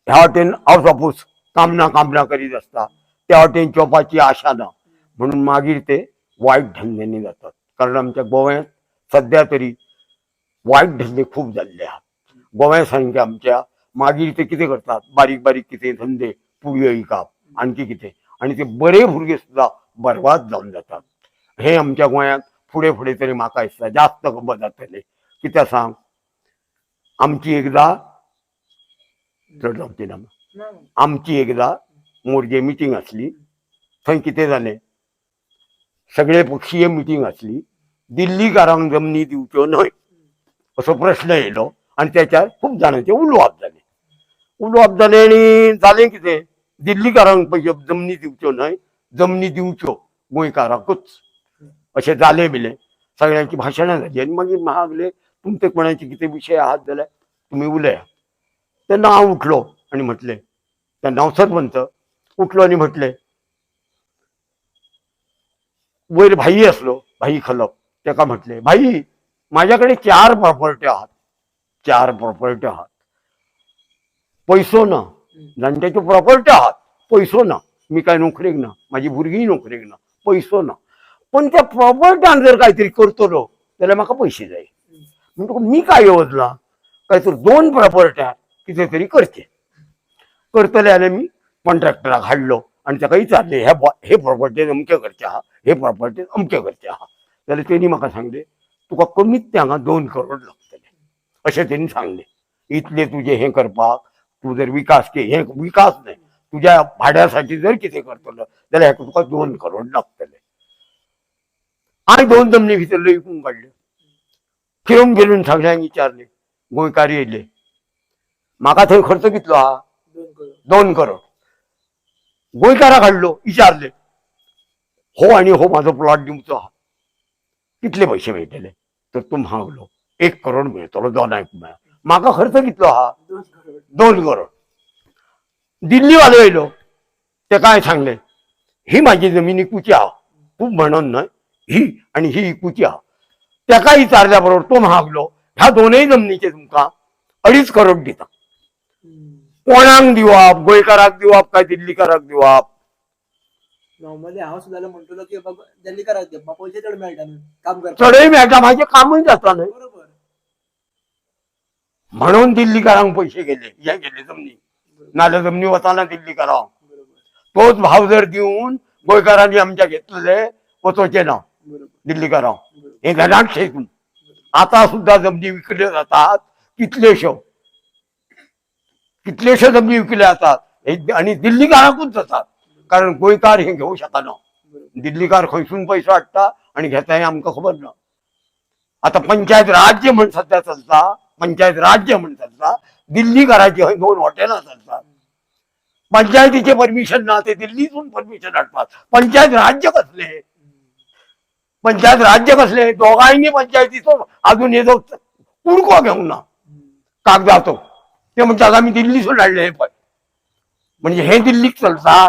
ह्या वाटेन हांव सपोज काम ना, काम ना करीत आसता, त्या वाटेन जॉबाची आशा ना, म्हणून मागीर ते वायट धंद्यांनी जातात. कारण आमच्या गोव्यांत सद्या तरी वायट धंदे खूब जाल्ले आहात गोव्या सारके आमच्या. मागीर ते कितें करतात, बारीक बारीक कितें धंदे, पुडयो विकप, आणखी कितें, आनी ते बरे भुरगे सुद्दां बरबाद जावन जातात. हे आमच्या गोंयांत फुडें फुडें तरी म्हाका दिसता जास्त खबर जातलें. कित्याक सांग, आमची एकदां, चड जावची ना, आमची एकदां मोरजे मिटींग आसली. थंय कितें जालें, सगळे पक्षीय मिटींग आसली, दिल्लीकारांक जमनी दिवच्यो न्हय असो प्रश्न येयलो आनी तेच्यार खूब जाणांचें उलोवप जालें. उलोवप जालें आनी जालें कितें, दिल्लीकारांक पयशे जमनी दिवच्यो न्हय, जमनी दिवच्यो गोंयकारांकूच अशें जालें बिलें. सगळ्यांची भाशणां जाली आनी मागीर म्हाका लागले तुमचे कोणाचे कितें विशय आहात जाल्यार तुमी उलयात. तेन्ना हांव उठलो आनी म्हटलें, तेन्ना हांव सरपंच, उठलो आनी म्हटलें, वयर भाई आसलो, भाई खलप, तेका म्हटलें, भाई माझ्या कडेन 4 प्रॉपर्ट्यो आहात, 4 प्रॉपर्ट्यो आहात, पयसो ना, जाणट्याच्यो प्रॉपर्ट्यो आहात, पयसो ना, मी काय नोकरेक ना, माझी भुरगींय नोकरेक ना, पयसो ना, पण त्या प्रॉपर्ट्यान जर काहीतरी करतलो जाल्यार म्हाका पयशे जाय. म्हणटकूच मी काय येवजलां काय तर 2 प्रॉपर्ट्या कितें तरी करचें. करतले जाल्यार मी कॉन्ट्रॅक्टराक हाडलो आनी ताका विचारलें, हे प्रॉपर्टीन अमकें करचें आहा, हे प्रॉपर्टीन अमकें करचें आहा. जाल्यार तेणी म्हाका सांगलें, तुका कमीत ते हांगा 2 करोड लागतले अशें तेणी सांगलें. इतलें तुजें हें करपाक तूं जर विकास के हें विकास न्हय, तुज्या भाड्यासाठी जर कितें करतलो जाल्यार हेका तुका 2 करोड लागतले. हांवें 2 जमनी भितरल्यो विकून काडल्यो. फिरून फिरून सगळ्यांक विचारलें, गोंयकार येयले, म्हाका थंय खर्च कितलो आहा, 2 करोड. 2 करोड. गोंयकाराक हाडलो, विचारले, हो आनी हो म्हाजो प्लॉट दिवचो आहा, कितले पयशे मेळटले, तर तूं म्हागलो 1 करोड मेळटलो दोनांक मेळ्ळा. म्हाका खर्च कितलो आहा, 2 करोड. 2 करोड. दिल्लीवालो येयलो, तेका हांवें सांगलें, ही म्हाजी जमीन इकूची आहा, खूब म्हणून न्हय, ही आनी ही इकूची आहा. तेका विचारल्या बरोबर तो म्हागलो, ह्या दोनय जमनीचे तुमकां 2.5 करोड दिता. कोणाक दिवप, गोंयकाराक दिवप काय दिल्लीकाराक दिवप? नॉर्मली हांव सुद्दां म्हणटलो की बाबा दिल्लीकाराक दिवप, म्हाका पयशे चड मेळटा न्हू काम करपाक, चडय मेळटा, म्हाजें कामूय जाता न्हय. बरोबर. म्हणून दिल्लीकारांक पयशे गेले, हे गेले जमनी, नाल्यार जमनी वताना दिल्लीकारांक. बरोबर. तोच भाव जर दिवन गोंयकारांनी आमच्या घेतलेले वचोचे ना बरोबर. दिल्लीकारांक, बरोबर. हे घरांत शेकून. आतां सुद्दां जमनी विकल्यो जातात, कितल्योश्यो कितल्योश्यो जमनी विकल्यो जातात आनी दिल्लीकारांकूच जातात, कारण गोंयकार हे घेवंक शकना. बरोबर. दिल्लीकार खंयसून पयसो हाडटा आनी घेता हें आमकां खबर ना. आतां पंचायत राज्य म्हण सद्या चलता, पंचायत राज्य म्हण चलता, दिल्लीकाराची हय 2 हॉटेलां चलतात, पंचायतीचें परमिशन ना, ते दिल्लीसून परमिशन हाडपाक. पंचायत राज्य कसलें, पंचायत राज्य कसलें? दोगांयनी पंचायतीचो अजून हेजो कुडको घेवंक ना कागदाचो, ते म्हणटात आमी दिल्लीसून हाडले हे पळय. म्हणजे हे दिल्लीक चलता,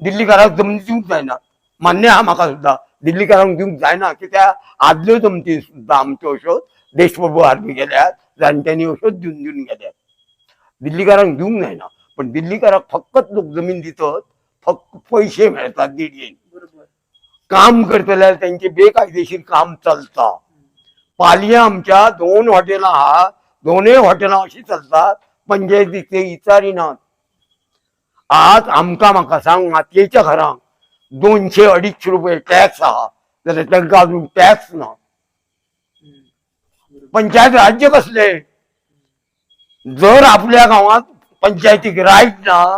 दिल्लीकाराक जमनी दिवंक जायना. मान्य आहा म्हाका सुद्दां दिल्लीकारांक दिवंक जायना, कित्याक आदल्यो जमनी सुद्दां आमच्यो अश्यो देशप्रभू आर्मी गेल्यात, जाणट्यांनी अश्योच दिवन दिवन गेल्यात, दिल्लीकारांक दिवंक जायना. पण दिल्लीकाराक फकत लोक जमीन दितात, फक्त पयशे मेळटात दिडयेन. बरोबर. काम करतले तेंचे बेकायदेशीर काम चलता. पालयां आमच्या 2 हॉटेलां आहा, दोनूय हॉटेलां अशीं चलतात, पंचायतीक ते विचारिनात. आज आमकां म्हाका सांग, मातयेच्या घरांक 200-250 रुपये टॅक्स आहा, जाल्यार तांकां अजून टॅक्स ना. पंचायत राज्य कसले? जर आपल्या गांवांत पंचायतीक रायट ना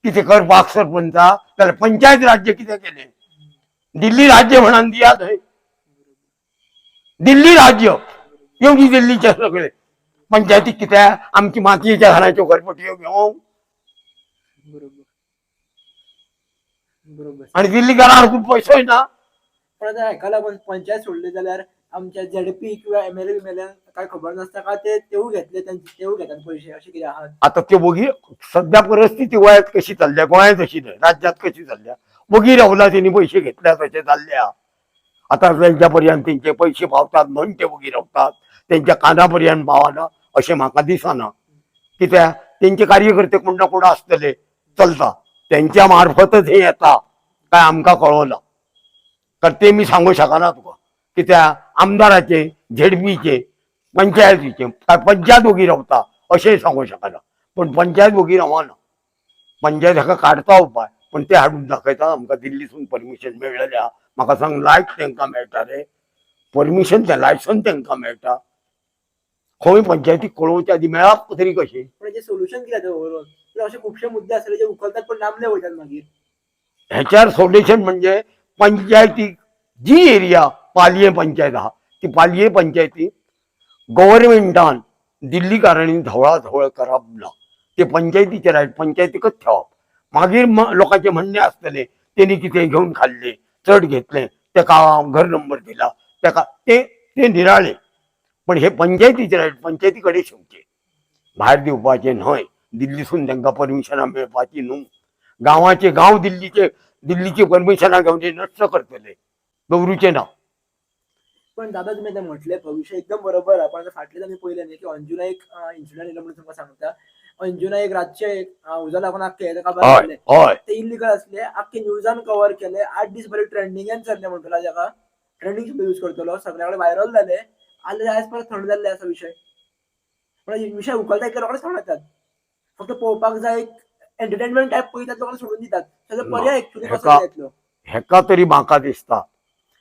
कितें करपाक सरपंचा, जाल्यार पंचायत राज्य कितें केलें? दिल्ली राज्य म्हणून दियात न्हय, दिल्ली राज्य येवची दिल्लीचे सगळे पंचायतीक कित्याक आमची मातयेच्या घराच्यो घरपट्यो घेवंक? बरोबर. बरोबर. आनी दिल्लीकारांक खूब पयसोय ना. पण आता हेका लागून पंचायत सोडली जाल्यार आमच्या झेडपी किंवा एमएलए बिमेल्यान काय खबर नासता का ते तेवूय घेतले, त्यांचे तेवूय घेतात पयशे, अशें कितें आहात? आता ते वगी सध्या परिस्थिती गोंयांत कशी चल्ल्या, गोंयांत अशी न्हय राज्यांत कशी चल्ल्या, वगी रावला तेणी पयशे घेतल्या तशें जाल्ले. आतां तेंच्या पर्यंत तेंचे पयशे पावतात म्हण ते वगी रावतात, तेंच्या काना पर्यंत पावना अशें म्हाका दिसना. कित्याक तेंचे कार्यकर्ते कोण ना कोण आसतले, चलता तेंच्या मार्फतच हें येता काय आमकां कळना, कारण ते मी सांगू शकना तुका. कित्याक आमदाराचे, झेडपीचे, पंचायतीचे काय पंचायत वगी रावता अशेंय सांगू शकना, पण पंचायत वगी रावना, पंचायत हाका काडता उपाय, पण ते हाडून दाखयता आमकां दिल्लीसून परमिशन मेळ्ळेलें आहा. म्हाका सांग, लायट तेंकां मेळटा रे, परमिशन तें लायसन तेंकां मेळटा, खंय पंचायतीक कळोवच्या आदी मेळप तरी कशें? पण हेजें सोल्युशन कितें आतां ओवरऑल? अशे खुबशे मुद्दे आसले जे उखलतात पण लांबले वयतात मागीर. हेच्यार सोल्युशन म्हणजे पंचायती जी एरिया पालये पंचायत आहा ती पालये पंचायती गव्हर्मेंटान दिल्लीकारांनी धवळाधवळ करप ना. ते पंचायतीचे रायट पंचायतीकच ठेवप. मागीर लोकांचें म्हणणें आसतलें तेणी कितें घेवन खाल्लें, चड घेतलें, तेका घर नंबर दिला तेका, ते ते निराळे. पण हे पंचायतीचे रायट पंचायती कडेन शेवचे, भायर दिवपाचे न्हय. दिल्लीसून तांकां परमिशनां मेळपाची न्हू. गांवाचे गांव दिल्लीचे दिल्लीची परमिशनां घेवन ते नश्ट करतले, दवरूचे ना. पण दादा, तुम्ही आता म्हटले भविष्य एकदम बरोबर आहे. पण आता फाटल्यान आमी पळयलें न्ही की अंजुना एक इन्सिडंट येयलो म्हणून तुमकां सांगता. अंजुना एक रातचे एक उजो लागून आख्खे ताका हय जालें. हय. ते इलिगल असले आख्खे न्यूजान कवर केले, 8 दीस बरे ट्रेंडिंगान चल्ले म्हणटलो ताका, ट्रेंडींग सुद्दां यूज करतलो, सगळ्या कडेन व्हायरल जाले. आनी आयज परत थंड जाल्ले आसा विशय. पण विशय उखलता इतले रोखडे सांगतात, फक्त पळोवपाक जाय, एक एंटरटेनमेंट टायप पळयतात, लोकांक सोडून दितात. ताचो ना. पर्याय एक्चुअली कसो येतलो? हेका तरी म्हाका दिसता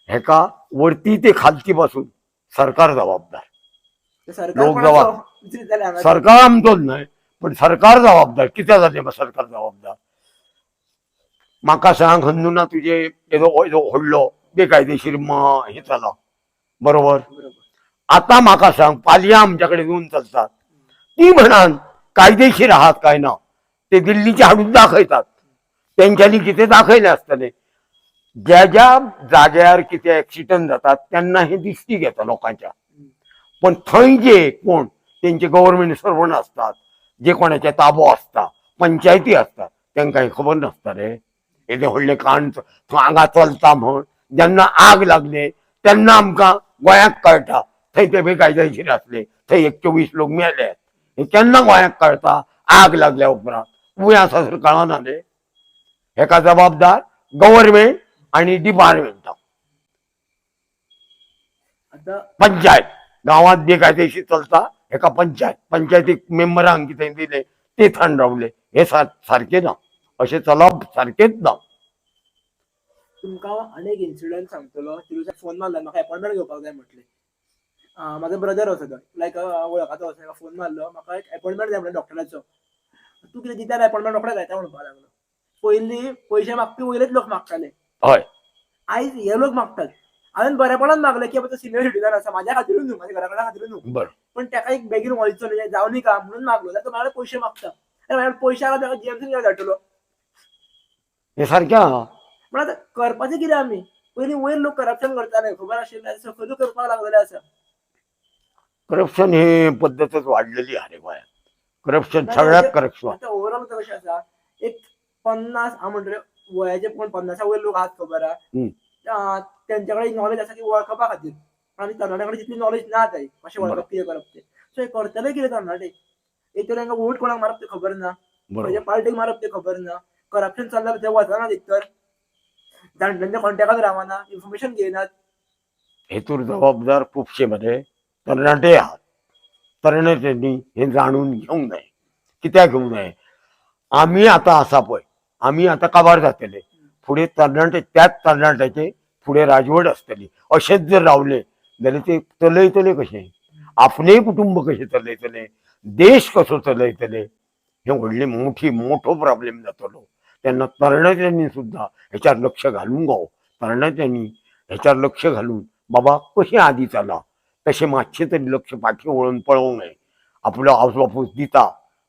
हेका वरती ते खालती पासून सरकार जबाबदार. ते सरकार लोक कोणाचो? जबाब- दुसरी जाल्यार हांगा सरकार आमचोच न्हय, पण सरकार जबाबदार. कित्याक जालें सरकार जबाबदार? म्हाका सांग, अंदूना तुजे येदो येदो व्हडलो बेकायदेशीर हें जाला, बरोबर? बरोबर. आता म्हाका सांग, पालयां आमच्या कडेन येवन चलतात ती म्हणान कायदेशीर आहात काय ना ते दिल्लीचे हाडून दाखयतात. तेंच्यांनी कितें दाखयलें आसतलें. ज्या ज्या जाग्यार कितें एक्सिडंट जातात तेन्ना हें दिश्टी घेता लोकांच्या. पण थंय जे कोण तेंचे गव्हर्मेंट सर्वंट आसतात, जे कोणाचे ताबो आसता, पंचायती आसता, तेंकां हें खबर नासता रे येदें व्हडलें कांड थंय हांगा चलता म्हण. जेन्ना आग लागले तेन्ना आमकां गोंयांक कळटा थंय ते बेकायदेशीर आसले, थंय एक 24 लोक मेले. हें केन्ना गोंयांक कळटा? आग लागल्या उपरांत. वयर आसासर कळना रे. हेका जबाबदार गव्हर्मेंट आनी डिपार्टमेंटां. आता पंचायत गांवांत बेकायदेशीर चलता हेका पंचायत, पंचायतीक मेंबरांक कितें दिलें ते थंड रावले. हे सारकें ना, अशें चलप सारकेंच ना. तुमकां आनी एक इन्सिडंट सांगतलो. तिरुचा फोन मारलो, म्हाका अपॉयंटमेंट घेवपाक जाय म्हटलें. म्हाजो ब्रदर आसा तो, लायक वळखाचो आसा, ताका फोन मारलो, म्हाका एक अपॉयंटमेंट जाय म्हणलें डॉक्टराचो. तूं कितें दिता अपॉयंटमेंट रोखडे घेता म्हणपाक लागलो. पयलीं पयशे मागपी वयलेच लोक मागताले, हय. आयज हे लोक मागतात. हांवें बरेपणान मागलें की तो सिनियर सिटीजन आसा, म्हाज्या खातीरूच न्हू, म्हाज्या घरा कडल्या खातीरूच न्हू, बरें. पण ताका एक बेगीन वळचो न्हू, जावनी का म्हणून मागलो. जाल्यार तो म्हाज्या पयशे मागता. आरे, म्हाज्या पयशे आसा ताका जीएमसीन धाडटलो. हें सारकें आहा. पण आतां करपाचें कितें आमी? पयलीं वयर लोक करप्शन करताले खबर आशिल्लें, सकयलूय करपाक लागलेले आसा. करप्शन ही पद्दतच वाडलेली आहा रे गोंयांत. करप्शन सगळ्याक करप्शन. आतां ओवरऑल आतां कशें आसा, एक 50 हांव म्हणटलें वयाचे कोण 50 वयर लोक आहात खबर आहा, तेंच्या कडेन नॉलेज आसा की वळखपा खातीर. पण आमी तरणाट्या कडेन तितली नॉलेज ना जाय कशें वळखप, कितें करप तें. सो हें करतले कितें तरणाटे? एक तर तांकां वोट कोणाक मारप तें खबर ना, खंयच्या पार्टीक मारप तें खबर ना, करप्शन चल्लां ते वचना, एक तर जाणट्यांच्या कॉन्टेक्टान रावना, इन्फॉर्मेशन घेयनात. हेतूर जबाबदार खुबशे मरे तरणाटे आहात. तरणाट्यांनी हें जाणून घेवंक जाय. कित्याक घेवंक जाय? आमी आतां आसा पळय, आमी आतां काबार जातले, फुडें तरणाटे, त्याच तरणाट्याचे फुडें राजवट आसतली. अशेंच जर रावले जाल्यार ते चलयतले कशें? आपलें कुटुंब कशें चलयतले? देश कसो चलयतले? हें व्हडलें मोठी मोठो प्रॉब्लेम जातलो. तेन्ना तरणाट्यांनी सुद्दां हेच्यार लक्ष घालूंक फावो. तरणाट्यांनी हेच्यार लक्ष घालून बाबा कशें आदी चला तशें मातशें तरी लक्ष फाटीं वळोवन पळोवंक जाय. आपलो आवय बापूस दिता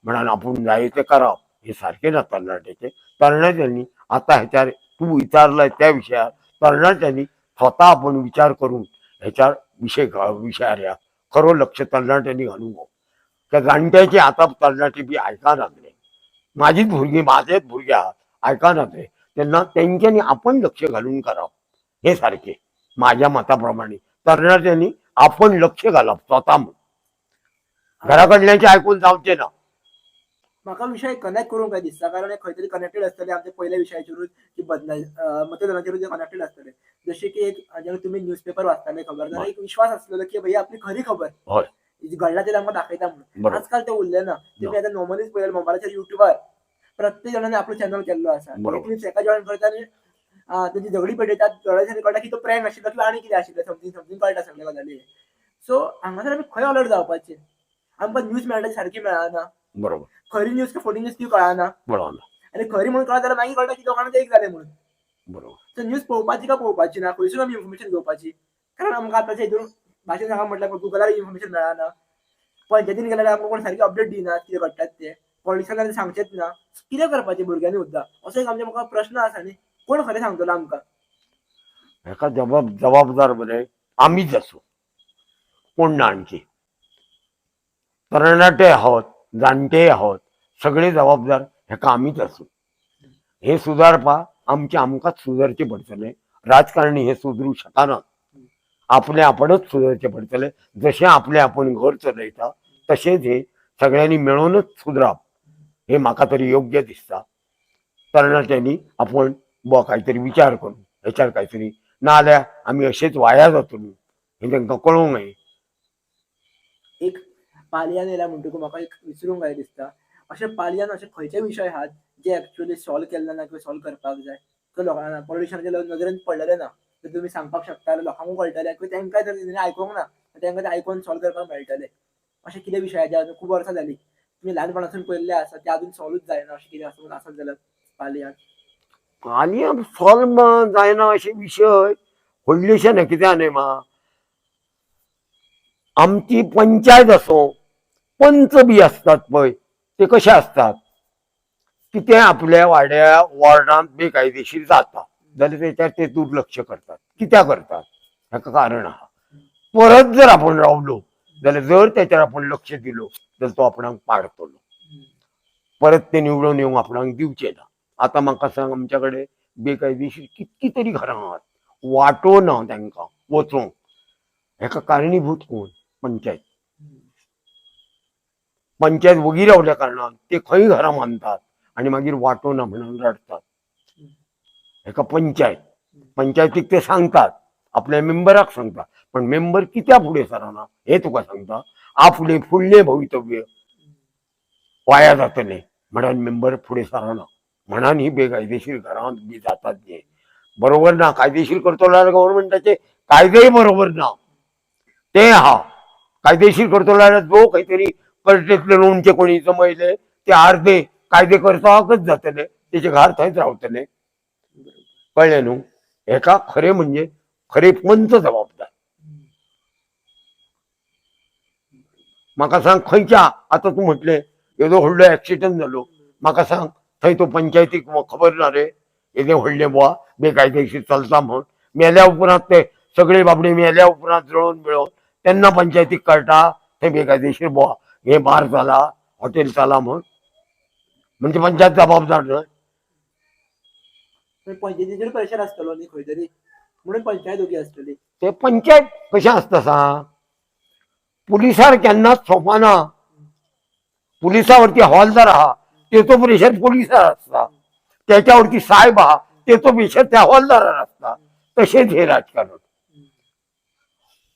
म्हणून आपूण जाय तें करप हें सारकें ना तरणाट्याचें. तरणाट्यांनी आतां हेच्यार तूं विचारलाय त्या विशयार तरणाट्यांनी स्वता आपूण विचार करून हेच्यार विशय विशयार ह्या खरो लक्ष तरणाट्यांनी घालूंक फावो. त्या जाणट्याचें आतां तरणाटे बी आयकना लागले. म्हाजीच भुरगीं, म्हाजेच भुरगे आहात, आयकना ते. तेन्ना तेंच्यांनी आपण लक्ष घालून करप हें सारकें. म्हाज्या मता प्रमाणे तरणाट्यांनी आपण लक्ष घालप स्वता म्हूण, घरा कडल्याचें आयकून जावचें ना. म्हाका विशय कनेक्ट करूंक काय दिसता, कारण हे खंय तरी कनेक्टेड आसतले आमच्या पयल्या विशयाचेरूच की बदला मतदानाचेरूच कनेक्टेड आसतले. जशें की एक जेन्ना तुमी न्यूजपेपर वाचताले खबर, जाल्यार एक विश्वास आसलेलो की भैया आपली खरी खबर घडला ते आमकां दाखयता म्हणून. आजकाल ते उरलें ना. तुमी आतां नॉर्मलीच पळयले मोबायलाचेर, युट्यूबार प्रत्येक जाणांनी आपलो चॅनल केल्लो आसा. क्लिप्स एका जॉईन करता आनी तेजी झगडी पेटयतात. थोड्या कळटा की तो प्रँक आशिल्लो किंवा आनी कितें आशिल्लें, समथींग समथींग कळटा सगळे गजाली. सो हांगासर आमी खंय अलर्ट जावपाचें? आमकां न्यूज मेळटा ती सारकी मेळना. खरी न्यूज की फोटी न्यूज ती कळना. आनी खरी म्हणून कळत जाल्यार मागीर कळटा की दोगांक एक जालें म्हणून. बरोबर. सो न्यूज पळोवपाची काय पळोवपाची ना, खंयसून आमी इन्फॉर्मेशन घेवपाची? कारण आमकां आतांच्या हितून भाशेन सांगा म्हटल्यार गुगलार इन्फॉर्मेशन मेळना, पंचायतीन गेल्यार आमकां कोण सारकी अपडेट दिनात कितें घडटात ते, पॉलिटिशनान सांगचेच ना. कितें करपाचें भुरग्यांनी सुद्दां, असो एक आमच्या म्हाका प्रश्न आसा न्ही, कोण खरें सांगतलो आमकां? हेका जबाबदार बरे आमीच आसूं, कोण ना आणखी. तरणाटे आहोत, जाणटे आहोत, सगळे जबाबदार हेका आमीच आसूं. हे सुदारपा आमचे आमकांच सुदारचें पडटलें. राजकारणी हे सुदरूं शकना, आपले आपणच सुदारचें पडटलें. जशें आपलें आपूण घर चलयता तशेंच हे सगळ्यांनी मेळूनच सुदरप हे म्हाका तरी योग्य दिसता. तरणाट्यांनी आपूण बुवा कांयतरी विचार करून हेच्यार कांयतरी, नाजाल्यार आमी अशेंच वाया जातली हें तांकां कळोवंक जाय. एक पालयान येयला म्हणटकूच म्हाका एक विचारूंक जाय दिसता, अशें पालयान अशे खंयचे विशय आहात जे एक्चुअली सॉल्व केल्ले ना किंवा सॉल्व करपाक जाय, किंवा लोकांक पॉलिटिशनाच्या नदरेन पडलेले ना, तर तुमी सांगपाक शकता, लोकांकूय कळटलें किंवा तांकां जर आयकूंक ना तांकां ते आयकून सॉल्व करपाक मेळटलें. अशें कितें विशयाचे अजून खूब वर्सां जालीं तुमी ल्हानपणासून पळयल्ले आसा ते अजून सॉल्वूच जायना, अशें कितें आसा आसत जाल्यार पालयान? आनी सॉल्व जायना अशे विशय व्हडलेशे ना. कित्याक न्हय मा आमची पंचायत आसूं, पंच बी आसतात पळय, ते कशे आसतात, कितें आपल्या वाड्या वॉर्डांत बेकायदेशीर जाता जाल्यार तेच्यार ते दुर्लक्ष करतात. कित्याक करतात हाका कारण आहा. परत जर आपूण रावलो जाल्यार जर तेचेर आपूण लक्ष दिलो जाल्यार तो आपणाक पाडतलो, परत ते निवडून येवंक आपणाक दिवचे ना. आतां म्हाका सांग, आमच्या कडेन बेकायदेशीर कितकी तरी घरां आहात, वाटो ना तांकां वचूंक. हेका कारणीभूत कोण? पंचायत. पंचायत वगी रावल्या कारणान ते खंय घरां बांदतात आनी मागीर वाटो ना म्हणून रडटात. हेका पंचायत, पंचायतीक ते सांगतात, आपल्या मेंबराक सांगतात, पण मेंबर कित्याक फुडें सरना हें तुका सांगता. आपलें फुडलें भवितव्य वाया जातलें म्हणून मेंबर फुडें सरना, म्हणून ही बेकायदेशीर घरां बी जातात. हें बरोबर ना. कायदेशीर करतलो जाल्यार गव्हर्मेंटाचे कायदेय बरोबर ना, ते आहा. कायदेशीर करतलो जाल्यार जो खंय तरी कळटेंतले लोणचे कोणी जमयले ते अर्दे कायदे करपाकच जातले, तेचे घर थंयच रावतले. कळ्ळें न्हू? हेका खरें म्हणजे खरे पंच जबाबदार. म्हाका सांग खंयच्या, आतां तूं म्हटलें येदो व्हडलो एक्सिडंट जालो, म्हाका सांग थंय तो पंचायतीक खबर ना रे येदें व्हडलें बुवा बेकायदेशीर चलता म्हण? मेल्या उपरांत ते सगळे बाबडे मेल्या उपरांत जळोवन बिळोवन तेन्ना पंचायतीक कळटा थंय बेकायदेशीर बुवा हें बार जाला, हॉटेल जाला म्हण. म्हणजे पंचायत जबाबदार न्हय? पण पंचायतीचेर प्रेशर आसतलो न्ही खंय तरी, म्हणून पंचायत ओगी आसतली. ते पंचायत कशें आसता सांग, पुलिसार केन्नाच सोंपना. पुलिसावरती हवालदार आहा तेचो प्रेशर पुलिसार आसता, त्याच्यावरती साहेब आहा तेचो प्रेशर त्या हवालदारार आसता. तशेंच हे राजकारण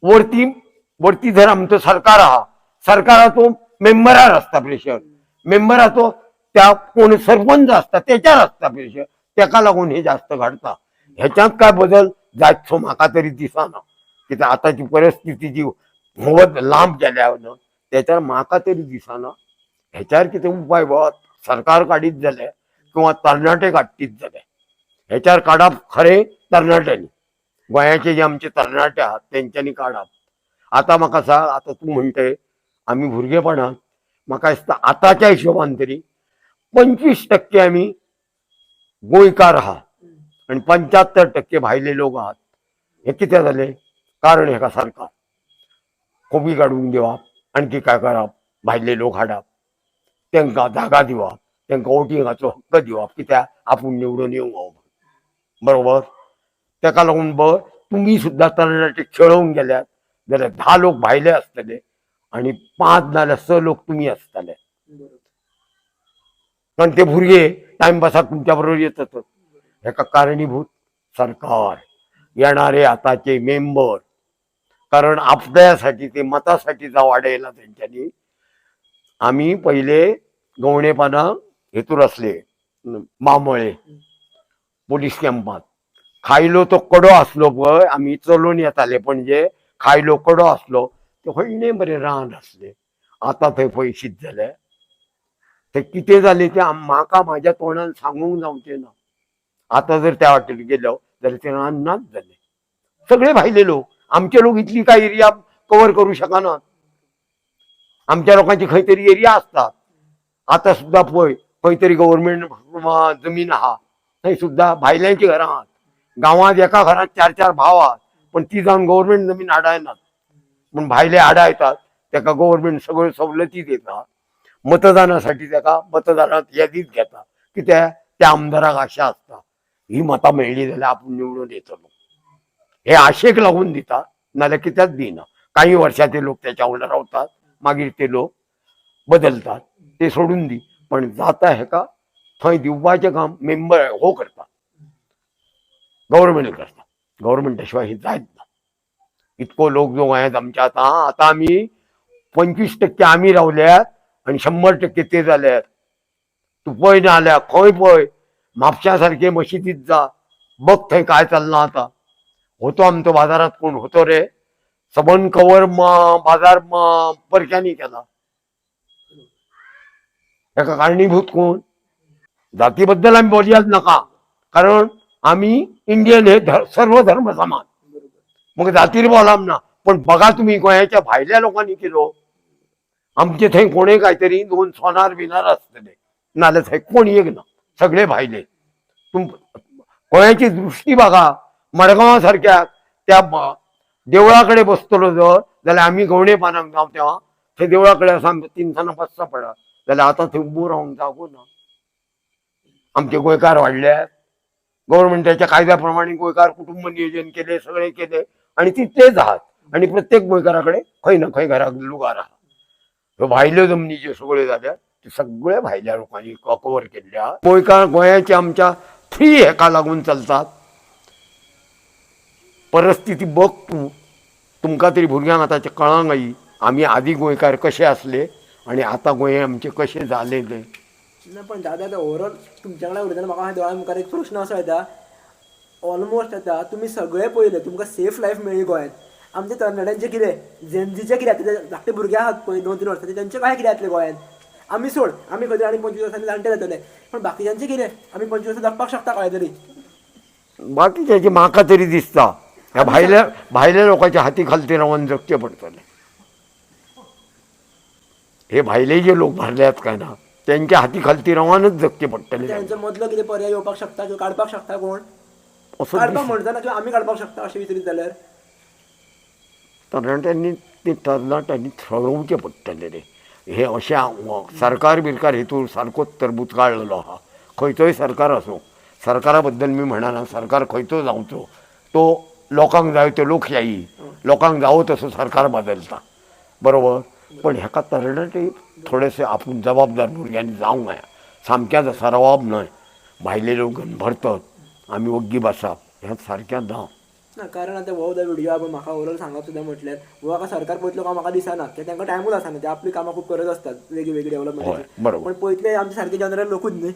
वरती वरती जर आमचो सरकार आहा, सरकाराचो मेंबरार आसता प्रेशर, मेंबराचो त्या कोण सरपंच आसता तेच्यार आसता प्रेशर. तेका लागून हे जास्त घडटा. ह्याच्यात काय बदल जायतसो म्हाका तरी दिसना, कित्याक आतांची परिस्थिती जी भोंवत लांब गेल्या न्हू तेच्यार म्हाका तरी दिसना ह्याच्यार कितें उपाय बाबा सरकार काडीत जाल्यार किंवा तरणाटे काडटीत जाल्यार. ह्याच्यार काडप खरें तरणाट्यांनी, गोंयाचे जे आमचे तरणाटे आहात तेंच्यांनी काडप. आतां म्हाका सांग, आतां तूं म्हणटे आमी भुरगेपणांत, म्हाका दिसता आतांच्या हिशोबान तरी 25% आमी गोंयकार आहा आनी 75% भायले लोक आहात. हें कितें जालें कारण हेका सरकार कोबी काडूंक दिवप, आणखी काय करप, भायले लोक हाडप, तांकां जागा दिवप, तांकां वोटिंगाचो हक्क दिवप, कित्याक आपूण निवडून येवंक गाव. बरोबर? तेका लागून तुमी सुद्दां तरणाटे खेळोवंक गेल्यात जाल्यार 10 लोक भायले आसतले आनी 5 नाजाल्यार 6 लोक तुमी आसतले. कारण ते भुरगे टायमपासाक तुमच्या बरोबर येतातच. हेका कारणीभूत सरकार, येणारे आताचे मेंबर, कारण आपल्यासाठी ते मतासाठी जा वाडयला तेंच्यांनी. आमी पयले गवणेपणां हेतूर आसले मामळे पोलीस कॅम्पांत, खायलो तो कडो आसलो पळय, आमी चलून येताले पणजे, खायलो कडो आसलो ते व्हडलें बरें रान आसलें. आतां थंय पयशीत जाले ते कितें जालें तें म्हाका म्हाज्या तोंडान सांगूंक जावचें ना. आतां जर त्या वाटेन गेलो जाल्यार ते रान नाच जाले, सगळे भायले लोक. आमचे लोक इतली काय एरिया कवर करू शकनात. आमच्या लोकांची खंय तरी एरिया आसतात. आतां सुद्दां पळय खंय तरी गव्हर्मेंट जमीन आहा, थंय सुद्दां भायल्यांची घरां आहात. गांवांत एका घरांत चार चार भाव आहात, पण ती जावन गव्हर्मेंट जमीन आडायनात, पूण भायले आडायतात. ताका गव्हर्मेंट सगळ्यो सवलती दिता. मतदानासाठी ताका मतदानात यादीत घेता, कित्याक त्या आमदाराक आशा आसता ही मतां मेळ्ळी जाल्यार आपूण निवडून येतलो, हे आशेक लागून दिता, नाल्यार कित्याक दिना. काही वर्षां ते लोक त्याच्या वांगडा रावतात, मागीर ते लोक बदलतात, ते सोडून दी. पण जाता हेका थंय दिवपाचें काम मेंबर हो करता, गव्हर्मेंट करता. गव्हर्मेंटा शिवाय हे जायत ना. इतको लोक जो गोंयांत आमच्या आतां आतां आमी 25% आमी रावल्यात आनी 100% ते जाल्यात. तूं पळय ना जाल्यार खंय पळय, म्हापशा सारके मशिदीत जा, बघ थंय काय चल्लां आतां. होतो आमचो बाजारात कोण होतो रे, सबंद कवर बाजार परक्यांनी केला. हेका कारणीभूत कोण? जातीबद्दल आमी बोलयाच नाका, कारण आमी इंडियन, हे सर्व धर्म समान. मग जातीर बोलाम ना, पण बघा तुम्ही गोंयाच्या भायल्या लोकांनी केलो. आमचे थंय कोणे कांयतरी दोन सोनार बिनार आसतले, नाल्यार थंय कोण एक ना, सगळे भायले. तुम गोंयाची दृष्टी बघा, मडगांवा सारख्या त्या देवळा कडेन बसतलो जर जाल्यार आमी गवणे पानाक जावं तेव्हा थंय देवळा कडेन आसा, आमकां तिनसाना बसचा पडा, जाल्यार आतां थंय उबो रावंक जागो ना. आमचे गोंयकार वाडल्यात, गव्हर्मेंटाच्या कायद्या प्रमाणे गोंयकार कुटुंब नियोजन केले, सगळे केले आनी तितलेच आहात. आनी प्रत्येक गोंयकारा कडेन खंय ना खंय घराक लुगार आहा. ह्यो भायल्यो जमनी ज्यो सगळ्यो जाल्यात त्यो सगळ्या भायल्या लोकांनी कवर केल्ल्यो आहा. गोंयकार गोंयाचे आमच्या फ्री हेका लागून चलतात. परिस्थिती बघ तूं, तुमकां तरी भुरग्यांक आतांचे कळांक आई आमी आदी गोंयकार कशे आसले आनी आतां गोंय आमचें कशें जालें तें. ना पण दादा, आतां ओवरऑल तुमच्या कडेन उलयतना म्हाका दोळ्या मुखार एक प्रश्न असो येता, ऑलमोस्ट आतां तुमी सगळे पळयले, तुमकां सेफ लायफ मेळ्ळी गोंयांत. आमच्या तरणाट्यांचें कितें, जेनझीचें कितें जातलें? धाकटे भुरगे आहात पळय 2-3 वर्सांचे, तेंचें काय कितें जातलें गोंयांत? आमी सोड, आमी खंय तरी आनी 25 वर्सांनी जाणटे जातले, पण बाकीच्यांचें कितें? आमी 25 वर्सां जगपाक शकता काय तरी? बाकीच्याचे म्हाका तरी दिसता ह्या भायल्या भायल्या लोकांच्या हाती खालती रावन जगचें पडटलें. हे भायले जे लोक भरल्यात काय ना, त्यांच्या हाती खालती रावनच जगचें पडटलें. त्यांचो मदलो कितें पर्याय येवपाक शकता किंवा काडपाक शकता कोण? असो काडपाक म्हणटा ना, किंवा आमी काडपाक शकता अशें विचारीत जाल्यार? तरणाट्यांनी ते तरणाट्यांनी ठरोवचें पडटलें रे. हे अशें सरकार बिरकार हेतून सारकोच तरबूज काडलेलो आहा. खंयचोय सरकार आसूं, सरकारा बद्दल मी म्हणना, सरकार खंयचो जावचो तो लोकांक जाय त्यो लोकशाही, लोकांक जावो तसो सरकार बदलता, बरोबर. पण हेका तरणाटे थोडेसे आपूण जबाबदार भुरग्यांनी जावंक जाय. सामक्याच सरावप न्हय, भायले लोक भरतात आमी वग्गी बसप हें सारकें ना. ना, कारण आतां हो जो व्हिडिओ आहा पळय, म्हाका ओवरऑल सांगप सुद्दां म्हटल्यार हो आतां सरकार पळयतलो काय म्हाका दिसना, कित्याक तांकां टायमूच आसना, ते आपली कामां खूब करत आसतात वेगळी वेगळी डेव्हलपमेंटाची. बरोबर. पण पळयतले आमचे सारके जनरल लोकूच न्ही,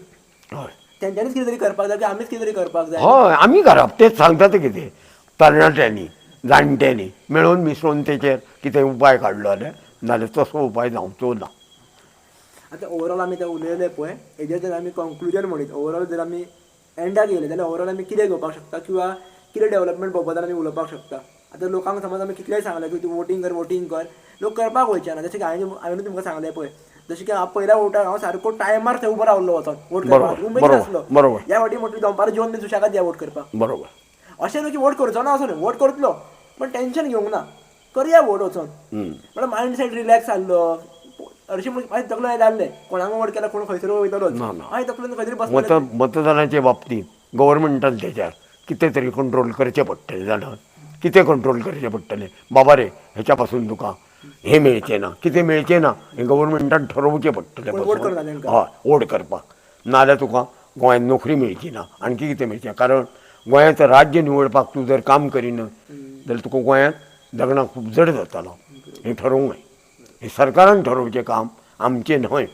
तेंच्यांनीच कितें तरी करपाक जाय की आमीच कितें तरी करपाक जाय? हय, आमी करप तेच सांगता ते, कितें तरणाट्यांनी जाणट्यांनी मेळून मिसळून तेचेर कितें उपाय काडलो जाल्यार, नाल्यार तसो उपाय जावचो ना. आतां ओवरऑल आमी ते उलयले पळय, हेजेर जर आमी कंक्लुजन म्हणीत, ओवरऑल जर आमी एंडाक येयले जाल्यार ओवरऑल आमी कितें घेवपाक शकता किंवा कितें डेव्हलपमेंट बद्दल आमी उलोवपाक शकता? आतां लोकांक समज आमी कितलेंय सांगलें की तूं वोटींग कर, वोटींग कर, लोक करपाक वयचे ना. जशें की हांवें तुमकां सांगलें पळय, जशें की हांव पयल्या वोटाक हांव सारको टायमार थंय उबो रावलो वचोन वोट करपाक, उमेदीन आसलो. ह्या फावटी म्हटलें दनपारां जेवन बी सुशेगाद या वोट करपाक. अशें न्हू की वोट करचो ना असो न्हू, वोट करतलो, पण टेंशन घेवंक ना, करया वोट वचोन. म्हळ्यार मायंड सेट रिलॅक्स आहलो. हरशीं मागीर तकलेन हें जाल्लें, कोणाक वोट केल्यार कोण खंयसर वयतलोच, ना, ना. मागीर तकलेन खंय तरी बसतलें. मतदानाचे बाबतींत गव्हर्मेंटान तेच्यार कितें तरी कंट्रोल करचें पडटलें. जाणा, कितें कंट्रोल करचें पडटलें? बाबा रे, हेच्या पासून तुका हें मेळचें ना, कितें मेळचें ना, हें गव्हर्मेंटान ठरोवचें पडटलें. कोण वोट करना तेंकां. हय, वोट करपाक, नाजाल्यार तुका गोंयांत नोकरी मेळची ना, आणखी कितें मेळचें. कारण गोंयांत राज्य निवडपाक तूं जर काम करिना जाल्यार तुका गोंयांत जगणाक खूब जड जातलो. हें ठरोवंक जाय, हें सरकारान ठरोवचें काम, आमचें न्हय.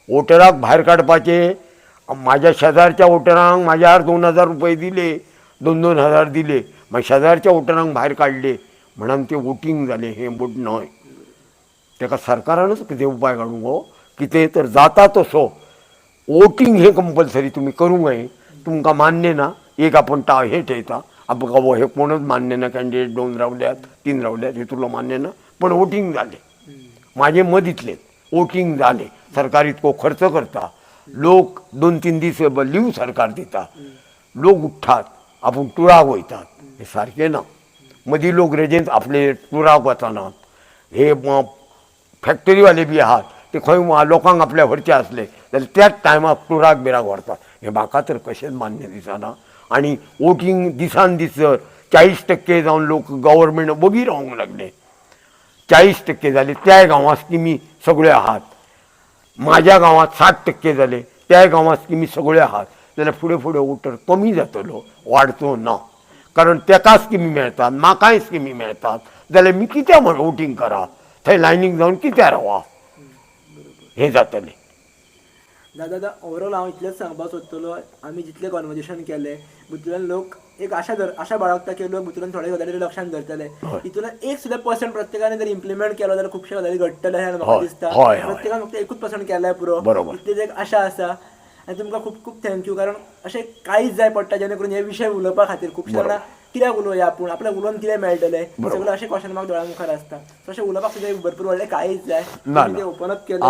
वोटराक भायर काडपाचें, म्हाज्या शेजारच्या वोटरांक म्हाज्या 2000 रुपये दिले, 2-2 हजार दिले, मागीर शेजारच्या वोटरांक भायर काडले म्हणून तें वोटींग जालें, हें वोट न्हय. ताका सरकारानूच कितें उपाय काडूंक गो, कितें तर जाता तसो वोटींग हें कंपल्सरी तुमी करूंक जाय. तुमकां मान्य ना एक आपूण हे ठेयता आमकां हे कोणूच मान्य ना, कॅन्डिडेट 2 रावल्यात 3 रावल्यात हे तुला मान्य ना, पण वोटींग जालें. म्हाजें मत इतलें, वोटींग जालें, सरकार इतको खर्च करता, लोक 2-3 दीस लीव सरकार दिता, लोक उठ्ठात आपूण टुराक वयतात, हें सारकें ना. मदीं लोक रेजेंत आपले टुराक वचनात, हे फॅक्टरीवाले बी आहात ते खंय लोकांक आपल्या व्हरचे आसले जाल्यार त्याच टायमाक टुराक बिराक व्हरतात, हें म्हाका तर कशेंच मान्य दिसना. आनी वोटींग दिसान दीस जर 40% जावन लोक गव्हर्मेंट वगी रावंक लागले, 40% जाले त्याय गांवांत स्किमी सगळ्यो आहात, म्हाज्या गांवांत 60% जाले त्याय गांवांत स्किमी सगळ्यो आहात, जाल्यार फुडें फुडें वोटर कमी जातलो, वाडचो ना. कारण तेका स्किमी मेळटात, म्हाकाय स्किमी मेळटात, जाल्यार मी कित्याक म्हण वोटींग करा, थंय लायनीक जावन कित्याक रावा, हें जातलें. दादा ओवरऑल हांव इतलेंच सांगपाक सोदतलो, आमी जितलें कॉन्वर्जेशन केलें भितूंतल्यान लोक एक आशा आशा बाळगता की लोक भितूंतल्यान थोडे गजाली लक्षांत धरतले, हितूंतल्यान एक सुद्दां पर्संट प्रत्येकाने जर इम्प्लिमेंट केलो जाल्यार खुबशे गजाली घडटले अशें म्हाका दिसता. प्रत्येकान फक्त 1% केल्यार पुरो, इतलीच एक आशा आसा. आनी तुमकां खूब खूब thank you, कारण अशें काळीज जाय पडटा जेणे करून हे विशय उलोवपा खातीर खुबशे जाणां कित्याक उलोवया आपूण, आपल्याक उलोवन कितें मेळटलें, सगळें अशें क्वेश्चन मार्क दोळ्या मुखार आसता. तशें उलोवपाक सुद्दां एक भरपूर व्हडलें काळीज जाय, ते ओपन अप केलें.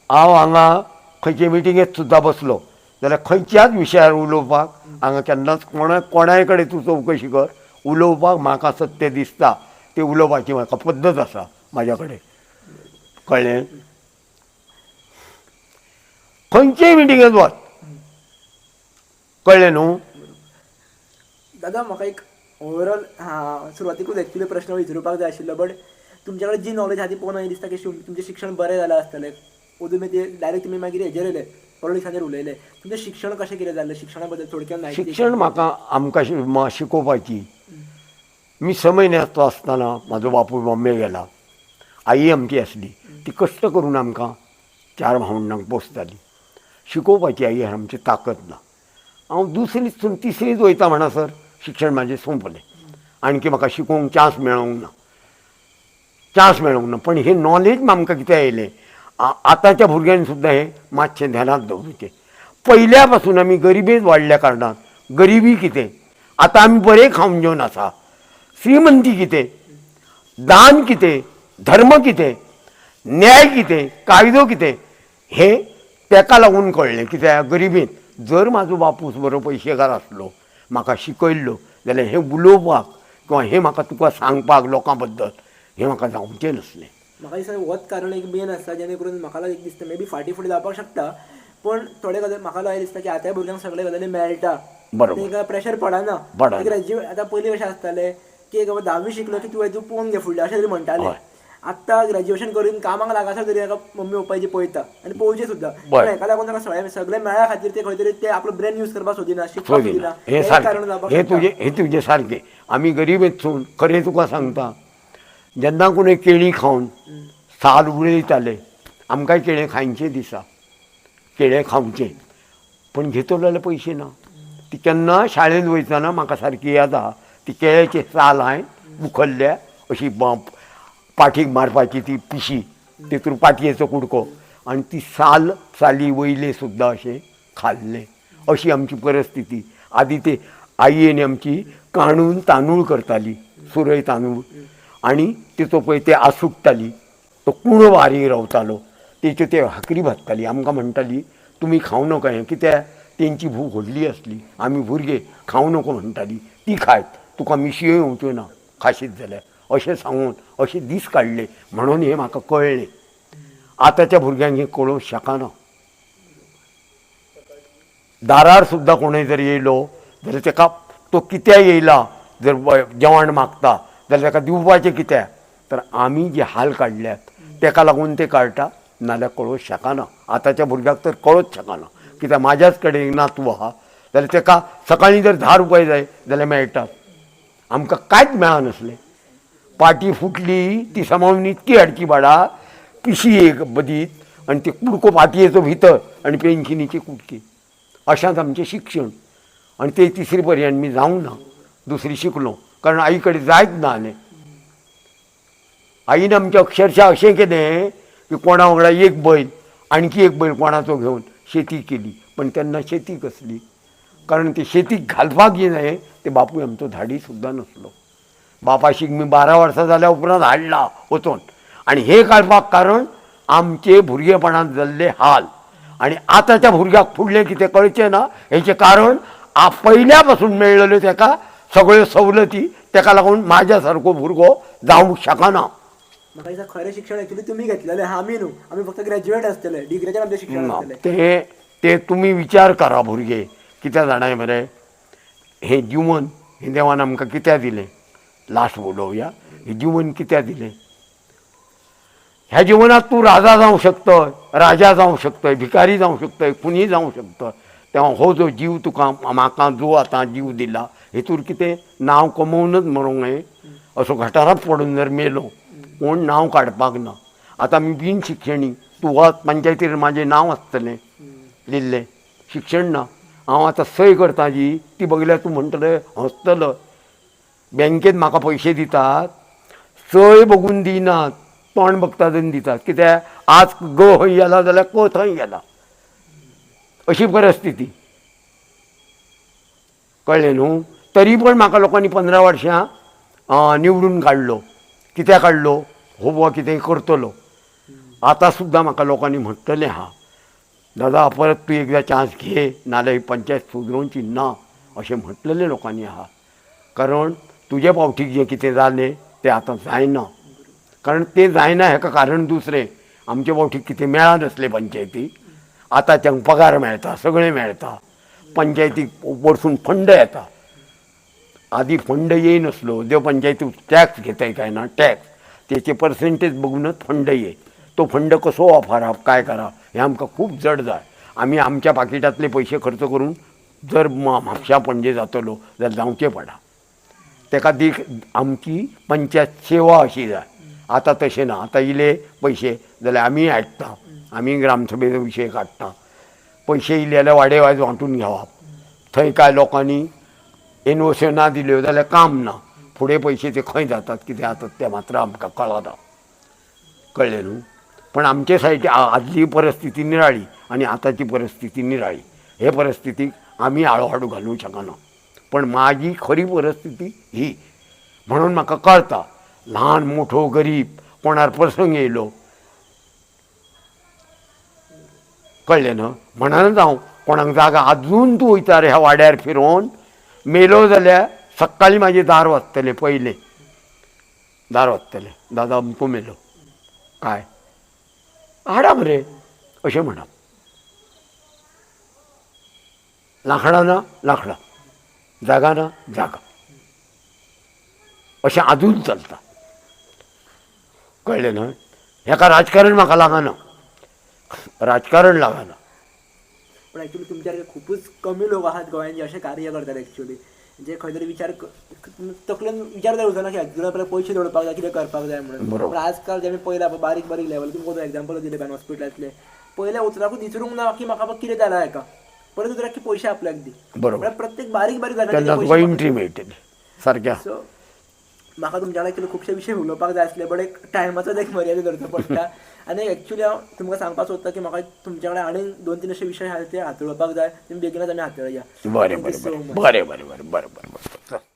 हांव हांगा खंयचे मिटिंगेंत सुद्दां बसलो जाल्यार खंयच्याच विशयार उलोवपाक हांगा केन्नाच कोणाय कडेन तूं चवकशी कर, उलोवपाक म्हाका सत्य दिसता ते उलोवपाची म्हाका पद्दत आसा म्हाज्या कडेन, कळ्ळें? खंयचेय मिटिंगेंत वच, कळ्ळें न्हू? दादा म्हाका एक ओवरऑल हां सुरवातीकूच एक्चुअली प्रश्न विचारुपाक जाय आशिल्लो, बट तुमच्या कडेन जी नॉलेज आहा ती पळोवन दिसता की तुमचें शिक्षण बरें जालां आसतलें, ओदूं तुमी ते डायरेक्ट तुमी मागीर हेजेर येयले पॉलिटिक्साचेर उलयले, तुमचें शिक्षण कशें कितें जालें, शिक्षणा बद्दल थोडक्यात म्हायती. शिक्षण म्हाका आमकां शिकोवपाची, मी 6 म्हयन्याचो आसतना म्हाजो बापूय बॉम्बे गेला, आई आमची आसली ती कश्ट करून आमकां 4 भावंडांक पोसताली, शिकोवपाची आई आमची ताकद ना. हांव दुसरीच तिसरीच वयता म्हणसर शिक्षण म्हाजें सोंपलें, आणकी म्हाका शिकोवंक चान्स मेळोंक ना, चान्स मेळोंक ना. पण हे नॉलेज आमकां कितें आयलें, आतांच्या भुरग्यांनी सुद्दां हें मातशें ध्यानांत दवरूचें. पयल्या पासून आमी गरिबेंत वाडल्या कारणान गरिबी कितें, आतां आमी बरें खावन जेवन आसा, श्रीमंती कितें, दान कितें, धर्म कितें, न्याय कितें, कायदो कितें, हें तेका लागून कळ्ळें. कित्याक गरिबेंत जर म्हाजो बापूस बरो पयशेकार आसलो, म्हाका शिकयल्लो जाल्यार हें उलोवपाक किंवा हें म्हाका तुका सांगपाक लोकां बद्दल हें म्हाका जावचें नासलें. म्हाका दिसता होच कारण एक मेन आसा जेणे करून म्हाका एक दिसता मे बी फाटीं फुडें जावपाक शकता, पूण थोडे गजाली म्हाका दिसता की आतांय भुरग्यांक सगळे गजाली मेळटा, बरोबर, प्रेशर पडना. ग्रॅज्युएट आतां पयलीं कशें आसतालें की बाबा 10वी शिकलो की तुवें तूं पळोवन घे फुडलें अशें तरी म्हणटाले, आत्तां ग्रॅज्युएशन करून कामाक लागासर तरी ताका मम्मी पप्पाची पळयता आनी पळोवचें सुद्दां, पण हेका लागून ताका सगळें मेळ्ळ्या खातीर ते खंय तरी ते आपलो ब्रेन यूज करपाक सोदिना, शिकपाक सोदिना. हें सारकें, हें तुजें सारकें. आमी गरिबेंतसून खरें तुका सांगता, जेन्ना कोणी केळी खावन साल उडयताले, आमकांय केळें खायचें दिसा, केळें खावचें, पूण घेतलो जाल्यार पयशे ना. ती केन्ना शाळेंत वयतना म्हाका सारकी याद आहा, ती केळ्याची साल हांवें उखल्ल्या अशी पाठीक मारपाची ती पिशी, तितून पाटयेचो कुडको, आनी ती साल साली वयले सुद्दां अशें खाल्लें, अशी आमची परिस्थिती. आदी ते आईन आमची काणून तांदूळ करताली, सुरय तांदूळ, आनी तिचो पळय ते आसुडटाली, तो कुणो बारीक रावतालो, तेच्यो ते भाकरी भाजताली. आमकां म्हणटाली तुमी खावं नाका हें, कित्याक तेंची भूक व्हडली आसली, आमी भुरगे खावं नको म्हणटाली, ती खायत तुका मिशयो येवच्यो ना खाशीत जाल्यार, अशें सांगून अशे दीस काडले. म्हणून हें म्हाका कळ्ळें, आतांच्या भुरग्यांक हें कळोवंक शकना. दारार सुद्दां कोणूय जर येयलो जाल्यार तेका तो कित्याक येयला, जर जेवण मागता जाल्यार तेका दिवपाचें कित्याक, तर आमी जे हाल काडल्यात तेका लागून ते कळटा, नाल्यार कळोवंक शकना. आतांच्या भुरग्याक तर कळोच शकना, कित्याक म्हाज्याच कडेन एक नातू आहा जाल्यार तेका सकाळीं जर 10 रुपया जाय जाल्यार मेळटात, आमकां कांयच मेळनासलें. पाटी फुटली ती सांबाळून इतकी हाडची भाडा, पिशी एक बदीत आनी ते कुडको पाटयेचो भितर आनी पेन्शिनीची कुडकी, अशेंच आमचें शिक्षण. आनी ते तिसरी पर्यंत मी जावंक ना, दुसरी शिकलो, कारण आई कडेन जायच ना जालें. आईन आमचें अक्षरशः अशें केलें की कोणा वांगडा एक बैल आणकी एक बैल कोणाचो घेवन शेती केली, पण तेन्ना शेती कसली, कारण ती शेतीक घालपाक जी न्हय ते बापूय आमचो धाडी सुद्दां नासलो. बापाशीक मी 12 वर्सां जाल्या उपरांत हाडला वचोन. आनी हे काडपाक कारण आमचे भुरगेपणांत जाल्ले हाल आनी आतांच्या भुरग्याक फुडलें कितें कळचें ना हेचें कारण पयल्या पासून मेळ्ळेल्यो तेका सगळ्यो सवलती, तेका लागून म्हाज्या सारको भुरगो जावंक शकना. म्हाका दिसता खरें शिक्षण एक्चुअली तुमी घेतलेलें, आमी न्हू, आमी फक्त ग्रॅज्युएट आसतले, डिग्रीचेर आमचें शिक्षण आसतलें. ते ते तुमी विचार करा भुरगे, कित्याक जाणाय मरे, हें जीवन हें देवान आमकां कित्याक दिलें, लास्ट उलोवया, हें जीवन कित्याक दिलें. ह्या जिवनात तूं राजा जावंक शकतय, राजा जावंक शकतय, भिकारी जावंक शकतय, खुनी जावंक शकतय. तेन्ना हो जो जीव तुका म्हाका जो आतां जीव दिला हेतूर कितें नांव कमोवनच मरूंक जाय. असो गटारांत पडून जर मेलो कोण नांव काडपाक ना. आतां आमी बिन शिक्षणी, तूं वच पंचायतीर म्हाजें नांव आसतलें लिल्लें, शिक्षण ना. हांव आतां सय करता जी ती बगल्यार तूं म्हणटलें हंसतलो. बँकेत म्हाका पयशे दितात, सय बघून दिनात, तोंड बघतात आनी दितात. कित्याक आज ग खंय गेला जाल्यार क थंय गेला, अशी परिस्थिती. कळ्ळें न्हू. तरी पण म्हाका लोकांनी 15 वर्सां निवडून काडलो. कित्याक काडलो, हो बुवा कितें करतलो. आतां सुद्दां म्हाका लोकांनी म्हणटलें आहा, दादा परत तूं एकदां चान्स घे, नाल्यार ही पंचायत सुदरोवची ना, अशें म्हटलेलें लोकांनी आहा. कारण तुजे फावटीक जें कितें जालें तें आतां जायना. कारण तें जायना हेका कारण दुसरें, आमचे फावटीक कितें मेळनासलें पंचायतीक, आतां तांकां पगार मेळटा, सगळें मेळटा, पंचायतीक वरसून फंड येता. आदी फंड येयनासलो, ज्यो पंचायती टॅक्स घेताय काय ना टॅक्स तेचे पर्सेंटेज बघूनच फंड ये, तो फंड कसो वापरप काय करप हें आमकां खूब जड जाय. आमी आमच्या पाकिटांतले पयशे खर्च करून जर म्हापशा पणजे जातलो जाल्यार जावचें पडा. तेका देख आमची पंचायत सेवा अशी जाय. आतां तशें ना, आतां इले पयशे जाल्यार आमी आयकता, आमी ग्रामसभेचो विशय काडटा, पयशे इले जाल्यार वाडे वायज वांटून घेवप. थंय कांय लोकांनी एनओसी ना दिल्यो जाल्यार काम ना, फुडें पयशे ते खंय जातात कितें जातात तें मात्र आमकां कळना. कळ्ळें न्हू. पण आमचे सायडी आदली परिस्थिती निराळी आनी आतांची परिस्थिती निराळी. हे परिस्थितीक आमी आळो हाडू घालूंक शकना. पण म्हाजी खरी परिस्थिती ही म्हणून म्हाका कळटा, ल्हान मोठो गरीब कोणार प्रसंग येयलो, कळ्ळें न्हू. म्हणूनच हांव कोणाक जागा आजून तूं वयता रे ह्या वाड्यार फिरोवन मेलो जाल्यार सकाळीं म्हाजें दार वाजतलें, पयलें दार वाजतलें, दादा अमको मेलो काय हाडा मरे अशें म्हणप. लांकडां ना लांकडां, जागा ना जागा, अशें आजून चलता. कळ्ळें न्हय. हेका राजकारण म्हाका लागना, राजकारण लागना. पण एक्चुअली तुमच्या खुबूच कमी लोक आहात गोंयांत जे अशें कार्य करतात एक्चुअली, जे खंय तरी विचार तकलेन विचार जावचो ना की एक्चुअली आपल्याक पयशे जोडपाक जाय, कितें करपाक जाय म्हणून. पण आजकाल जे आमी पळयला बारीक बारीक लेवल, तुमकां एग्जाम्पल दिलें पळय हॉस्पिटलांतलें, पयल्या उतराकूच विचारूंक ना की म्हाका कितें जालां हेका, परत उतराक की पयशे आपल्याक दी. बरोबर. प्रत्येक बारीक बारीक तेन्ना तुका एंट्री मेळटली सारक्या. सो म्हाका तुमच्या कडेन एक्चुअली खुबशे विशय उलोवपाक जाय आसले, बट एक टायमाचो एक मर्यादा धरचो पडटा. आनी एक्चुअली हांव तुमकां सांगपाक सोदता की म्हाका तुमच्या कडेन आनीक 2-3 अशे विशय आसा ते हाताळपाक जाय, तुमी बेगीनच आमी हाताळया. बरें बरें बरें बरें बरें बरें बरें बरें.